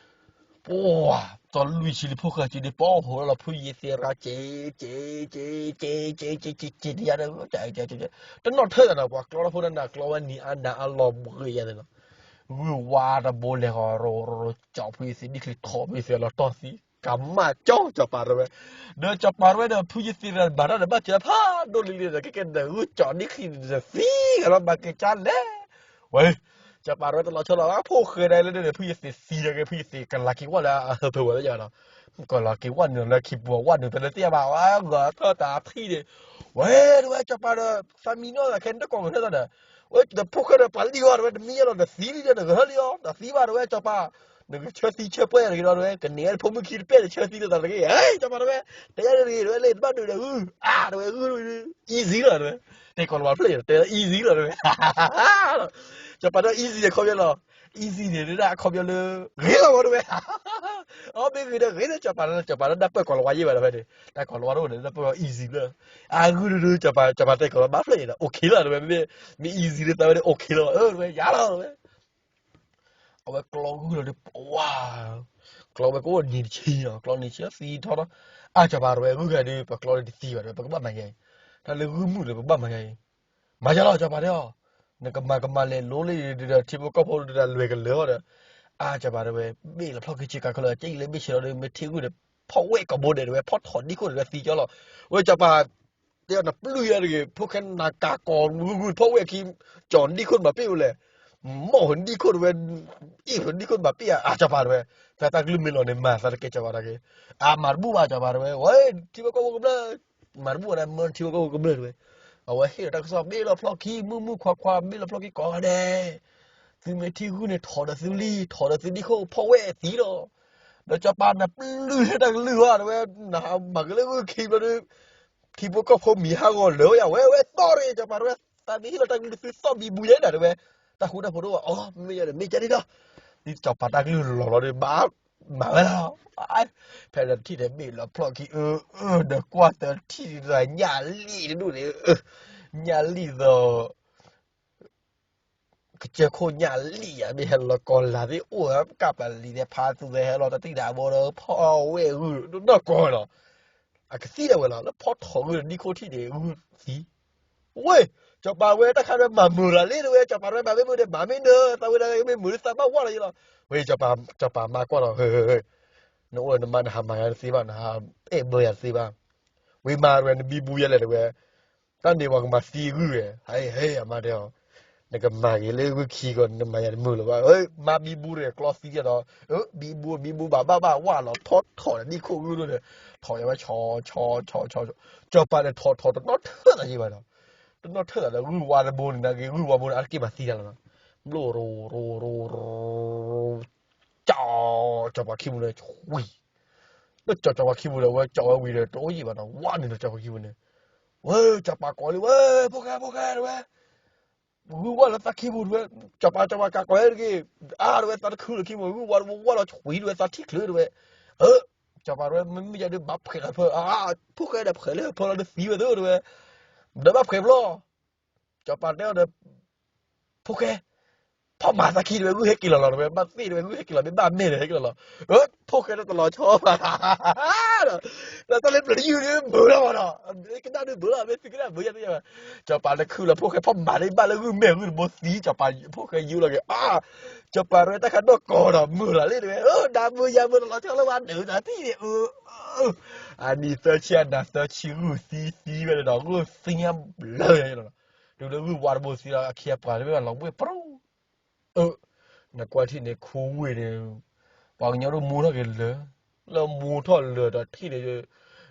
ပှၤ, သီလွံၢ်ဆံလံဖိၣ်ဃဲကဒုးပှၤဟိထီၣ်လီၤ, ဖုယသ့ရါစ့, စ့, စ့, စ့, စ့, စ့, စ့, စ့, တနီၣ်ထၢၣ်သးနီၤ, ပှၤကျီထီၣ်ဖိတနၤကျီဝဲနံၤအါနၤအါလီၤဘှံးယဲၢ်န့ၣ်လီၤ, ဂုၢ်ဝါတဘိလဲၤဃီၤရိၤရိၤကၠီဖုယသ့, ဒံၣ်ချံထီၣ်ဖုယသ့လီၤတီၢ်သံ, ကမၣ်ကၠီစီၤပၤတဝဲ, ဒီးစီၤပၤတဝဲဒီးဖုယသ့ဒီး ဘၣ်တၢ်ဒီးဘၣ်စၢၤဖးဒိၣ်လံလံဒီး ကဲကဲဒီးဂုၢ်ကၠီဒံၣ်ချံန့ၣ်သံဂၤလီၤ, ဘၣ်က့ၤကၠါလဲၣ်, ဝဲ, စီၤပၤတဝဲတလီၤဆီလီၤ, ဖိၣ်ဃဲဒၣ်လၢန့ၣ် ဖုယသ့သံဒီးက့ၤ ဖုယသ့ကလၤက့ၤဝဲလၢအဟၢဖၢဝဲလၢယၤဒီး, ကလၤက့ၤဝဲနုာ်လၢခံပူၤဝဲနုာ်တလၢသ့ၣ်ဘၣ်, ဝဲဂီၤထီၣ်တၢ်ဖံးန့ၣ်, ဝဲတဝဲစီၤပၤဒီး သးမံနီၢ်သးခဲန့ၣ်တကိးဂဲၤထၢၣ်သးဒီး, ဝဲတဖိၣ်ဃဲဒီးပှၤလံၣ်အီၤတဝဲ တမံယဲလီၤ တသံလံဒီး နဂၢၢ်လံအီၤ တသံဘၣ်တဝဲစီၤပၤ, နကဆၢသံဆၢပှဲၤတဂ့ၤဒီးတဝဲ ကန့ၢ်ဝဲတဖိမုၣ်ခံတပဲၢ်န့ၣ် ဆၢသံလိာ်သးတဂ့ၤ, ဟဲ စီၤပၤတဝဲ, တဲယၤတဂ့ၤတဝဲ လၢတဘၣ်ဒုးဒီးဂုၢ်, အါ တဝဲဂုၢ်, easy လီၤတဝဲ, တဲကိးလီၤဝါဖျၢၣ်ယၤ တဲလၢ easy လီၤတဝဲ, စီၤပၤတဝဲ easy အခီပညီလီၤ, easy န့ၣ် ဒၣ်အခီပညီလၢ ဂ့ၤလီၤဝဲတဝဲ အမ့ၢ်ဂ့ၤဒီးဂ့ၤဒီး စီၤပၤလၢ စီၤပၤလၢတၢ်ပၢၢ်ကိးလီၤဝါယဲၢ်ဘၣ်ဒီးဖဲန့ၣ် တၢ်ကိးလီၤဝါတအိၣ်န့ၣ် တၢ်ပၢၢ် easy လီၤ, အဂုၢ်ဒုဒု စီၤပၤ စီၤပၤတဲကိးလီၤဝါဖျၢၣ်န့ၣ်ဒီး okay လီၤတဝဲ, မ့ၢ် မ့ၢ် easy လၢသးဝဲန့ၣ် okay လီၤ အဝဲယၤလီၤတဝဲ, အဝဲကျီဂုၢ်လီၤဒီး ဝါ ကျီဝဲကအိၣ်နံၤတဆံလီၤ, ကျီနံၤတဆံသံထီၣ်ထီၣ်, အါ စီၤပၤတဝဲ ဂုၢ်ဂၤဒုး ပကျီန့ၣ်တသံဘၣ်ဒီး ပကဘၣ်မၤယၤအံၤ, တၢ်လၢဂုၢ်မုၢ်ဒီး ပကဘၣ်မၤယၤအံၤ, မၤယၤလီၤ စီၤပၤတဲအီၤ, နကမၤကမၤလဲၤလိလံဒီး ထံဖိကီၢ်ဖိဒီး တၢ်လွဲၢ်ကလၢာ်အီၤဒီး, အါ စီၤပၤတဝဲ ဘ့ၣ်လီၤဖျီၣ်ခံဆ့ကၤခဲလၢာ် ကဲအံၤလၢဘ့ၣ်ဆ့လီၤဒီး မ့ၢ်ထံဂုၢ်ဒီး ဖီၣ်ဝဲၢ်ကိာ်ဘိဒဲးတဝဲ ဖီၣ်ထီၣ်ဒံခိၣ်တဝဲသံကၠီလီၤ, ဝဲစီၤပၤ တဲအီၤ နပျုၢ်ယၤတဂ့ၤ ဖိၣ်ဃဲနၤကၤကိးဂုၢ်ဂုၢ် ဖီၣ်ဝဲၢ်ခံ, ကၠီၤဒံခိၣ်နဘၣ်ပ့ၢ်ဝဲလဲၣ်, မီၢ်ဟိဒံခိၣ်တဝဲ, အ့ၣ်ဟိဒံခိၣ်နဘၣ်ပ့ၢ်ဧါ, အါ စီၤပၤတဝဲ, သးတၢ်ကလုၢ်မ့ၢ်လီၤန့ၣ် မၤသးတကဲစီၤပၤတၢ်က့ၤ, အါ မၤတဘူၣ်ဘၣ် စီၤပၤတဝဲ, ဝဲ ထံဖိကီၢ်ဖိကမျၢၢ်, မၤတဘူၣ်ဘၣ်န့ၣ် မၢထံဖိကီၢ်ဖိကမျၢၢ်တဝဲ, အဝဲဟ့ၣ်လီၤတၢ်ကစီၣ် ဘ့ၣ်လီၤဖျီၣ်ခံ မုၢ်မုၢ်ခွါခွါ ဘ့ၣ်လီၤဖျီၣ်ခံကိးဂၤဒဲး သုမ့ၢ်ထံဂုၢ်န့ၣ် ထီၣ်ဒီးသုလံ, ထီၣ်ဒီးသုဒံခိၣ် ဖီၣ်ဝဲၢ်သံလီၤ, ဒီးစီၤပၤနပျုၢ်လၢတၢ်ကလုၢ်ဧါ တဝဲ, နမၤကလၢဂုၢ်ခံဘျီဒီး, ထံဖိကီၢ်ဖိမံၤဟးဂီၤလၢာ်ဝဲယၤ ဝဲဝဲသီၣ်ရ့ၣ် စီၤပၤတဝဲ, သးမ့ၢ်ဟ့ၣ်လီၤတၢ်ကလုၢ်သုသီၣ်ဘံဘူယဲဒၣ်တဝဲ, တၢ်ဃူတၢ်ဖိးတအိၣ်ဘၣ်, အီ မ့မ့ၢ်ယဲဒီး မ့ၢ်ကဲဒ်ဒီး, ဒ်စီၤပၤတၢ်ကလုၢ်လီၤလီၤဒီး ဘၣ်မၤဝဲလီၤ, ဖဲဒီးတထံၣ်ဒီးဘ့ၣ်လီၤဖျီၣ်ခံ အၢ အၢ ဒီးကွၢ်သထံၣ်ဒီးညၣ်လံၣ်တဒူၣ်န့ၣ်, ညၣ်လံၣ်ဒီး ကစၢၢ်ခိၣ်ညၣ်လံၣ်ယၤ မ့ၢ်ဟဲလီၤကီၤလၤသ့ၣ်အိၣ်ဧါ ကၢ်ပလံၤသ့ၣ်ဖးသူၣ်သ့ၣ်ဟဲလီၤတထံၣ်ဒီးအဘိဒီး ဖီၣ်ဝဲၢ်ဂုၢ်နီၢ်ကီၢ်နီၤ, အကသံၣ်ဒၣ်ဝဲလီၤ လၢဖီၣ်ထီၣ်ဂုၢ်ဒီးဒံခိၣ်ထံၣ်န့ၣ် ဂုၢ်သံ, ဝဲ, စီၤပၤဝဲတၢ်ခါဒီးမၤမုာ်လီၤလံတဝဲ စီၤပၤတဝဲမၤမ့ၢ်မုာ်ဒီးမၤမ့ၢ်နၢၤ သးဝဲဒၣ်မ့ၢ်မုာ်လၢသးဘၣ်ဝၢ်လီၤယလီၤ, ဝဲ စီၤပၤမါကွၢ်ဒီး နအိၣ်နမါနဟးမၤယၤတသ့ဘၣ် နဟးအဲၣ်ဘၢယၤတသ့ဘၣ်, ဝံၤမၤတဝဲ နဘံဘူယဲလဲၣ်တဝဲ, တၢ်န့ၣ်ပှၤကမၤသံဂုၢ်ဝဲ, ဟဲဟဲအမါတဲအီၤ, နကမၤဂ့ၤလၢဂုၢ်ခံကီး နမၤယၤတမုာ်လၢၤဘၣ်, မါဘံဘူတဂ့ၤ ကျီသံယၤဒီး, ဘံဘူ ဘံဘူဘၣ်ဘၣ်ဘၣ်ဝၣ်လီၤ ထီၣ်ထီၣ်ဒီးဒံခိၣ်ဂုၢ်ဒိၣ်န့ၣ်, ထီၣ်ယၤဝဲဆီဆီဆီဆီ, စီၤပၤန့ၣ်ထီၣ်ထီၣ်တနီၣ်ထၢၣ်သးယံၤဘၣ်ဒီး, တနီၣ်ထၢၣ်သးဒီးဂုၢ်ဝါတဘိန့ၣ် နဂ့ၤဂုၢ်ဝါဘိန့ၣ် အါတက့ၢ်မၤသံတၢ်လီၤနီၤ, ဘျိၣ်ရိၤရိၤရိၤ ကၠီ, စီၤပၤခံပူၤန့ၣ် ဝံၤ, လၢကၠီစီၤပၤခံပူၤဒီး အဝဲကၠီဝဲဝံၤဒီး တအိၣ်ယံာ်ဘၣ်ဒီး ဝါန့ၣ်ဒီးစီၤပၤခံပူၤန့ၣ်, ဝဲ စီၤပၤကိးလံဝဲ ဖိၣ်ဃဲ ဖိၣ်ဃဲ တဝဲ, ဂုၢ်ဝါလၢသးခံပူၤတဝဲ, စီၤပၤ စီၤပၤကၤကိးဝဲတဂ့ၤ, အါ တဝဲ သးတခုလၢခံပူၤ ဂုၢ်ဝါတဝဲ ဝါလီၤဆွံတဝဲ သးထံၣ်ချုးတဝဲ, စီၤပၤတဝဲ မ့မ့ၢ်ယၤဒုးဘၣ်ဖှဲးလီၤဖၢ, ဖိၣ်ဃဲဒီးဖှဲးလၢဖၢလီၤတသံဝဲသ့တဝဲ, ဒီးဘၣ်ဖှဲးဘျီ စီၤပၤတဲအီၤဒီး, ဖိၣ်ဃဲ, ဖီၣ်မၤသးခံတဝဲ ဂုၢ်ဟဲက့ၤလီၤလီၤတဝဲ ဘၣ်သ့ၣ်တဝဲ ဂုၢ်ဟဲက့ၤလီၤ မ့ၢ်ဘၣ်မဲာ်ဒီးဟဲက့ၤလီၤလီၤ, ဖိၣ်ဃဲဒီးတလီၤဆီဘၣ်, ဒီးတၢ်လၢပျၢၤတယုၢ်န့ၣ်မုာ်လီၤဘၣ်ဒီး, ကနၣ်ဒုးမုာ်လီၤ မ့ၢ်သုကနၣ်မုာ်ယၤသ့ၣ်ညါဘၣ်, စီၤပၤလၢခုလီၤ ဖိၣ်ဃဲဖီၣ်မၤန့ၣ် ဘၣ်လၢဂုၢ်မဲာ်ဂုၢ်တဘိသံ စီၤပၤ ဖိၣ်ဃဲယူလီၤက့ၤ အါ, စီၤပၤရဲတၢ်ခါနီၢ်ကီၢ်ဒီး မုာ်လီၤလံတဝဲ ဒၣ်မုာ်ယၤမုာ်တလီၤဆီလၢၤဘၣ်ဒုးတၢ်သံၣ်န့ၣ်, အနံၤသၢဆံ အနၤသၢဆံ ဂုၢ်သံသံဝဲဒီး ဂုၢ်သံညါဘျၢလီၤ, တုၤလၢဂုၢ်ဝါတဘိသံဒီး အခ့အပှၤတဘ့ၣ်ဘၣ်လီၤဘှ့ၣ်ပြူ အၢ နကွၢ်ထံၣ်န့ၣ် ခူဝ့ၢ်န့ၣ် ပှၤကညီဒိၣ်မူထီၣ်က့ၤလၢာ်, လၢမူထီၣ်လၢာ်ဒီးထံၣ်န့ၣ်,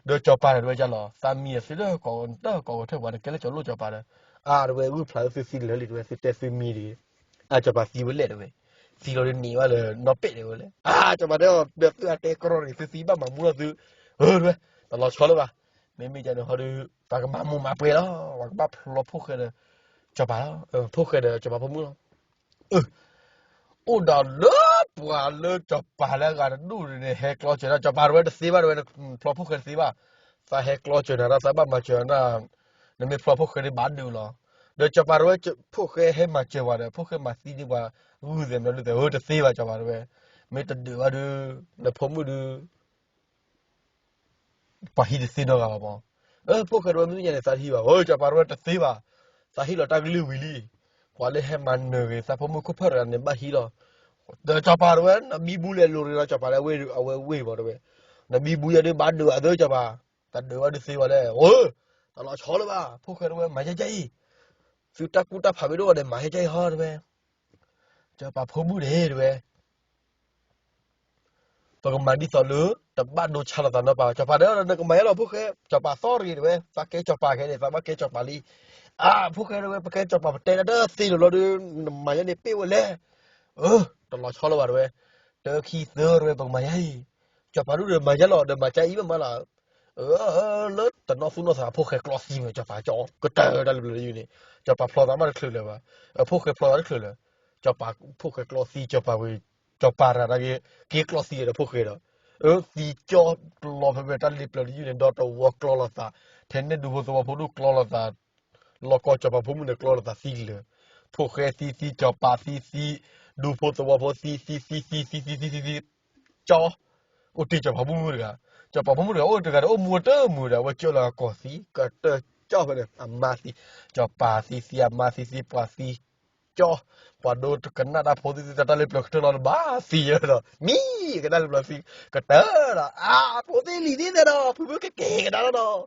ဒီးစီၤပၤန့ၣ်တဝဲကလီၤ သးမံအသုလၢကီၢ်တၢ်ကီၢ်ကထၢၣ်ပှၤန့ၣ် ကဲလၢကၠီၤလိၣ်စီၤပၤဒီး, အါ တဝဲဂုၢ်ဖျါသုသံလၢာ်လံ တဝဲသုတဲသုမံတဂ့ၤ, အါ စီၤပၤသံဝဲလဲၣ်တဝဲ, သံလီၤဒုးန့ၢ်ဘၣ်လၢနီၢ်ပဲာ်တဝဲလဲၣ်, အါ စီၤပၤတဲအီၤ ဒီးသုအတဲကြီန့ၣ် သုသံဘၣ်မၤမူလီၤသု, အၢ တဝဲ, တလီၤဆီလၢၤဘၣ်, မ့မ့ၢ်ကန့ၣ်ဟီဒုး ပှၤကဘၣ်မိၢ်မၤပှဲၤလီၤ, ပှၤကဘၣ်ဖျီဖိၣ်ဃဲဒီး စီၤပၤလီၤ, ဖိၣ်ဃဲဒီးစီၤပၤဖိမုၣ်လီၤ အၢ အိၣ်ဒီးလၢပှၤလၢစီၤပၤလၢအဂၤတဒူၣ်န့ၣ် ဟဲကျီစၢၤဒီး စီၤပၤတဝဲတသ့ဘၣ်တဝဲ, ဖျီဖိၣ်ဃဲတသ့ဘၣ်, သးဟဲကျီစၢၤနၤဒီး သးဘၣ်မၤစၢၤနၤ, နမ့ၢ်ဖျီဖိၣ်ဃဲန့ၣ်ဘၣ်ဒုးလီၤ, ဒီးစီၤပၤတဝဲ ဖိၣ်ဃဲဟဲမၤစၢၤပှၤဒီး ဖိၣ်ဃဲမၤသံန့ၢ်ပှၤ ဂုၢ်သဲးမနုၤသဲး အၢ တသ့ဘၣ် စီၤပၤတဝဲ, မ့ၢ်တဒုးဘၣ်ဒုး နဖိမုၣ်ဒုး ပှၤဟံးတသ့နီတဂၤဘၣ်မး, အၢ ဖိၣ်ဃဲတဝဲမ့ၢ်ညါန့ၣ် သးတဟံးဘၣ်, အၢ စီၤပၤတဝဲတသ့ဘၣ်, သးဟံးလီၤတၢ်ကလုၢ်ဝံၤလံ, ပှၤလၢဟဲမၤနၢၤဂ့ၤ သးဖိမုၣ်ခိၣ်ဖၢၣ်တဂၤန့ၣ် ဘၣ်ဟံးလီၤ, ဒီးစီၤပၤတဝဲ နဘံဘူလဲၤလိၤရ့ဒီး စီၤပၤလၢအဝဲဝ့ၢ်ဘၣ်တဝဲ, နဘံဘူယၤဒုးဘၣ်ဒုးအသၢစီၤပၤ, တဒုးဘၣ်ဒုးသ့ဝဲလဲၣ်, အၢ တလီၤဆီလၢၤဘၣ်, ဖိၣ်ဃဲတဝဲ မၤယါယါအံၤ, သုတၢ်ကူတၢ်ဖးမ့ၢ်ဒိၣ်ဘၣ်ဒီး မၤယါယါအံၤဟီတဝဲ စီၤပၤဖိမုၣ်န့ၣ် တဝဲ, ပကမၤဒ်သိးလၢ တဘၣ်ဒိဆါလိာ်သးနီတပၤ, စီၤပၤဒီး နကမၤယါလီၤဖိၣ်ဃဲ, စီၤပၤသီတဂ့ၤတဝဲ, သးကဲစီၤပၤခဲန့ၣ် သးဘၣ်ကဲစီၤပၤလံ, အါ ဖိၣ်ဃဲတဝဲ ပကဲစီၤပၤ ပတဲဒၣ်တသ့လၢၤလီၤဒီး နမၤယါန့ၣ်ပ့ၢ်ဝဲလဲၣ်, အၢ တလီၤဆီလၢၤဘၣ်တဝဲ, တၢခံသၢတဝဲ ပကမၤယါအံၤ, စီၤပၤဒုးဒီးမၤယါလီၤ ဒီးမၤကါအံၤမးမးလီၤ လၢတနီၢ်သူၣ်နီၢ်သး ဖိၣ်ဃဲကျီသံမး စီၤပၤကၠီ ကတၢၢ်တၢ်လၢပျၢၤတယုၢ်န့ၣ်, စီၤပၤဖျီသးမးတချုးလၢၤဘၣ်, ဖိၣ်ဃဲဖျီသးတချုးလၢၤ, စီၤပၤဖိၣ်ဃဲကျီသံ စီၤပၤဝဲ, စီၤပၤတဂၤတဂ့ၤ က့ၤကျီသံဒီးဖိၣ်ဃဲဒီး, အၢ သံကၠီ ကျီဖဲဖဲတၢ်လ့ပျၢၤတယုၢ်န့ၣ် ဒီတဝီကျီလိာ်သး, ထဲန့ၣ်ဒူဖိသဝီဖိဒူၣ်ကျီလိာ်သး လီၢ်ကီၢ်စီၤပၤဖိမုၣ်န့ၣ်ကျီလိာ်သးသံလၢာ်, ဖိၣ်ဃဲသံသံ စီၤပၤသံသံ, ဒူဖိသဝီဖိသံသံသံသံသံသံသံသံ, ကၠီ အိၣ်တ့ၢ်စီၤပၤဖိမုၣ်တဂၤ, စီၤပၤဖိမုၣ်တဂၤအိၣ်တဂၤဒီး အိၣ်မူတမုာ်ဒီး အဝဲကၢလီၤကီၢ်သံ ကတၢၢ်ကၠီဖဲန့ၣ် အမါသံ, စီၤပၤသံသံ အမါသံသံ ပှၤသံကၠီ, ပှၤဒိကနၣ်တၢ်ဖိသံသံတၢ်လ့ပျၢၤကတၢၢ်လီၤဒီး ဘၣ်သံယဲဒီး မံကနၣ်လ့ပျၢၤသံ ကတၢၢ်ဒီး အါ ဖိသ့ၣ်လံၤသ့ၣ်သဲဒီး ဖုဖုကက့ၤကဒါလီၤဒီး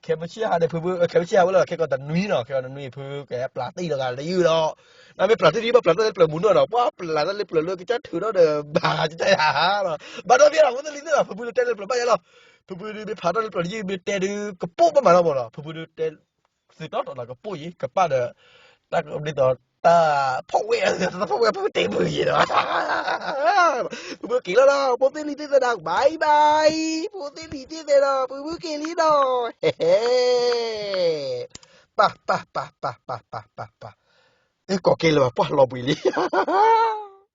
ခဲမုၢ်ဆ့ၣ်ဟါန့ၣ် ဖုဖု ခဲမုၢ်ဆ့ၣ်ဟါဝဲလီၤ ခဲကီးတနွံနီၤ ခဲကီးတနွံ ဖုကဟဲပျၢ်တ့ၢ်လီၤဂာ်တယုၢ်ဒီး နမ့ၢ်ပျၢ်တ့ၢ်ဒ်ဘၣ်ပျၢ်တၢ်လ့ပျၢၤမုာ်နီၢ်ဒီး ပှၤပျၢ်တၢ်လ့ပျၢၤလၢကစၢ်ထုးထီၣ်ဒီး ဘၣ်ကစၢ်ယၤဟါလီၤ ဘၣ်ဒီးမ့ၢ်လီၤ ဖိသ့ၣ်လံၤသ့ၣ်ဒီး ဖုဖုတဲလ့ပျၢၤဘၣ်ယဲလီၤ ဖုဖုဒုးမ့ၢ်ဖးတၢ်လ့ပျၢၤယုၢ်မ့ၢ်တဲဒုး ကပိာ်ဘၣ်မးလီၤမးလီၤ ဖုဖုဒုးတဲ သုတီဒီးကပိာ်ယံၤ ကပၣ်ဒီး တၢ်ကဒ်သိး တၢ်ဖီၣ်ဝဲ တၢ်ဖီၣ်ဝဲ ဖုတဲဘုးယံၤဒီး ဖုဖုက့ၤလီၤလီၤ ဖိသ့ၣ်လံၤသ့ၣ်သဲဒီး ဘၣ်ဘၣ် ဖိသ့ၣ်လံၤသ့ၣ်သဲဒီး ဖုဖုက့ၤလံဒီး ဟဲဟဲ ပၢ် ပၢ် ပၢ် ပၢ် ပၢ် ပၢ် ပၢ် အ့ ကိးက့ၤလၢၤဘၣ် ပှၢ်လီၤဘှံးလံ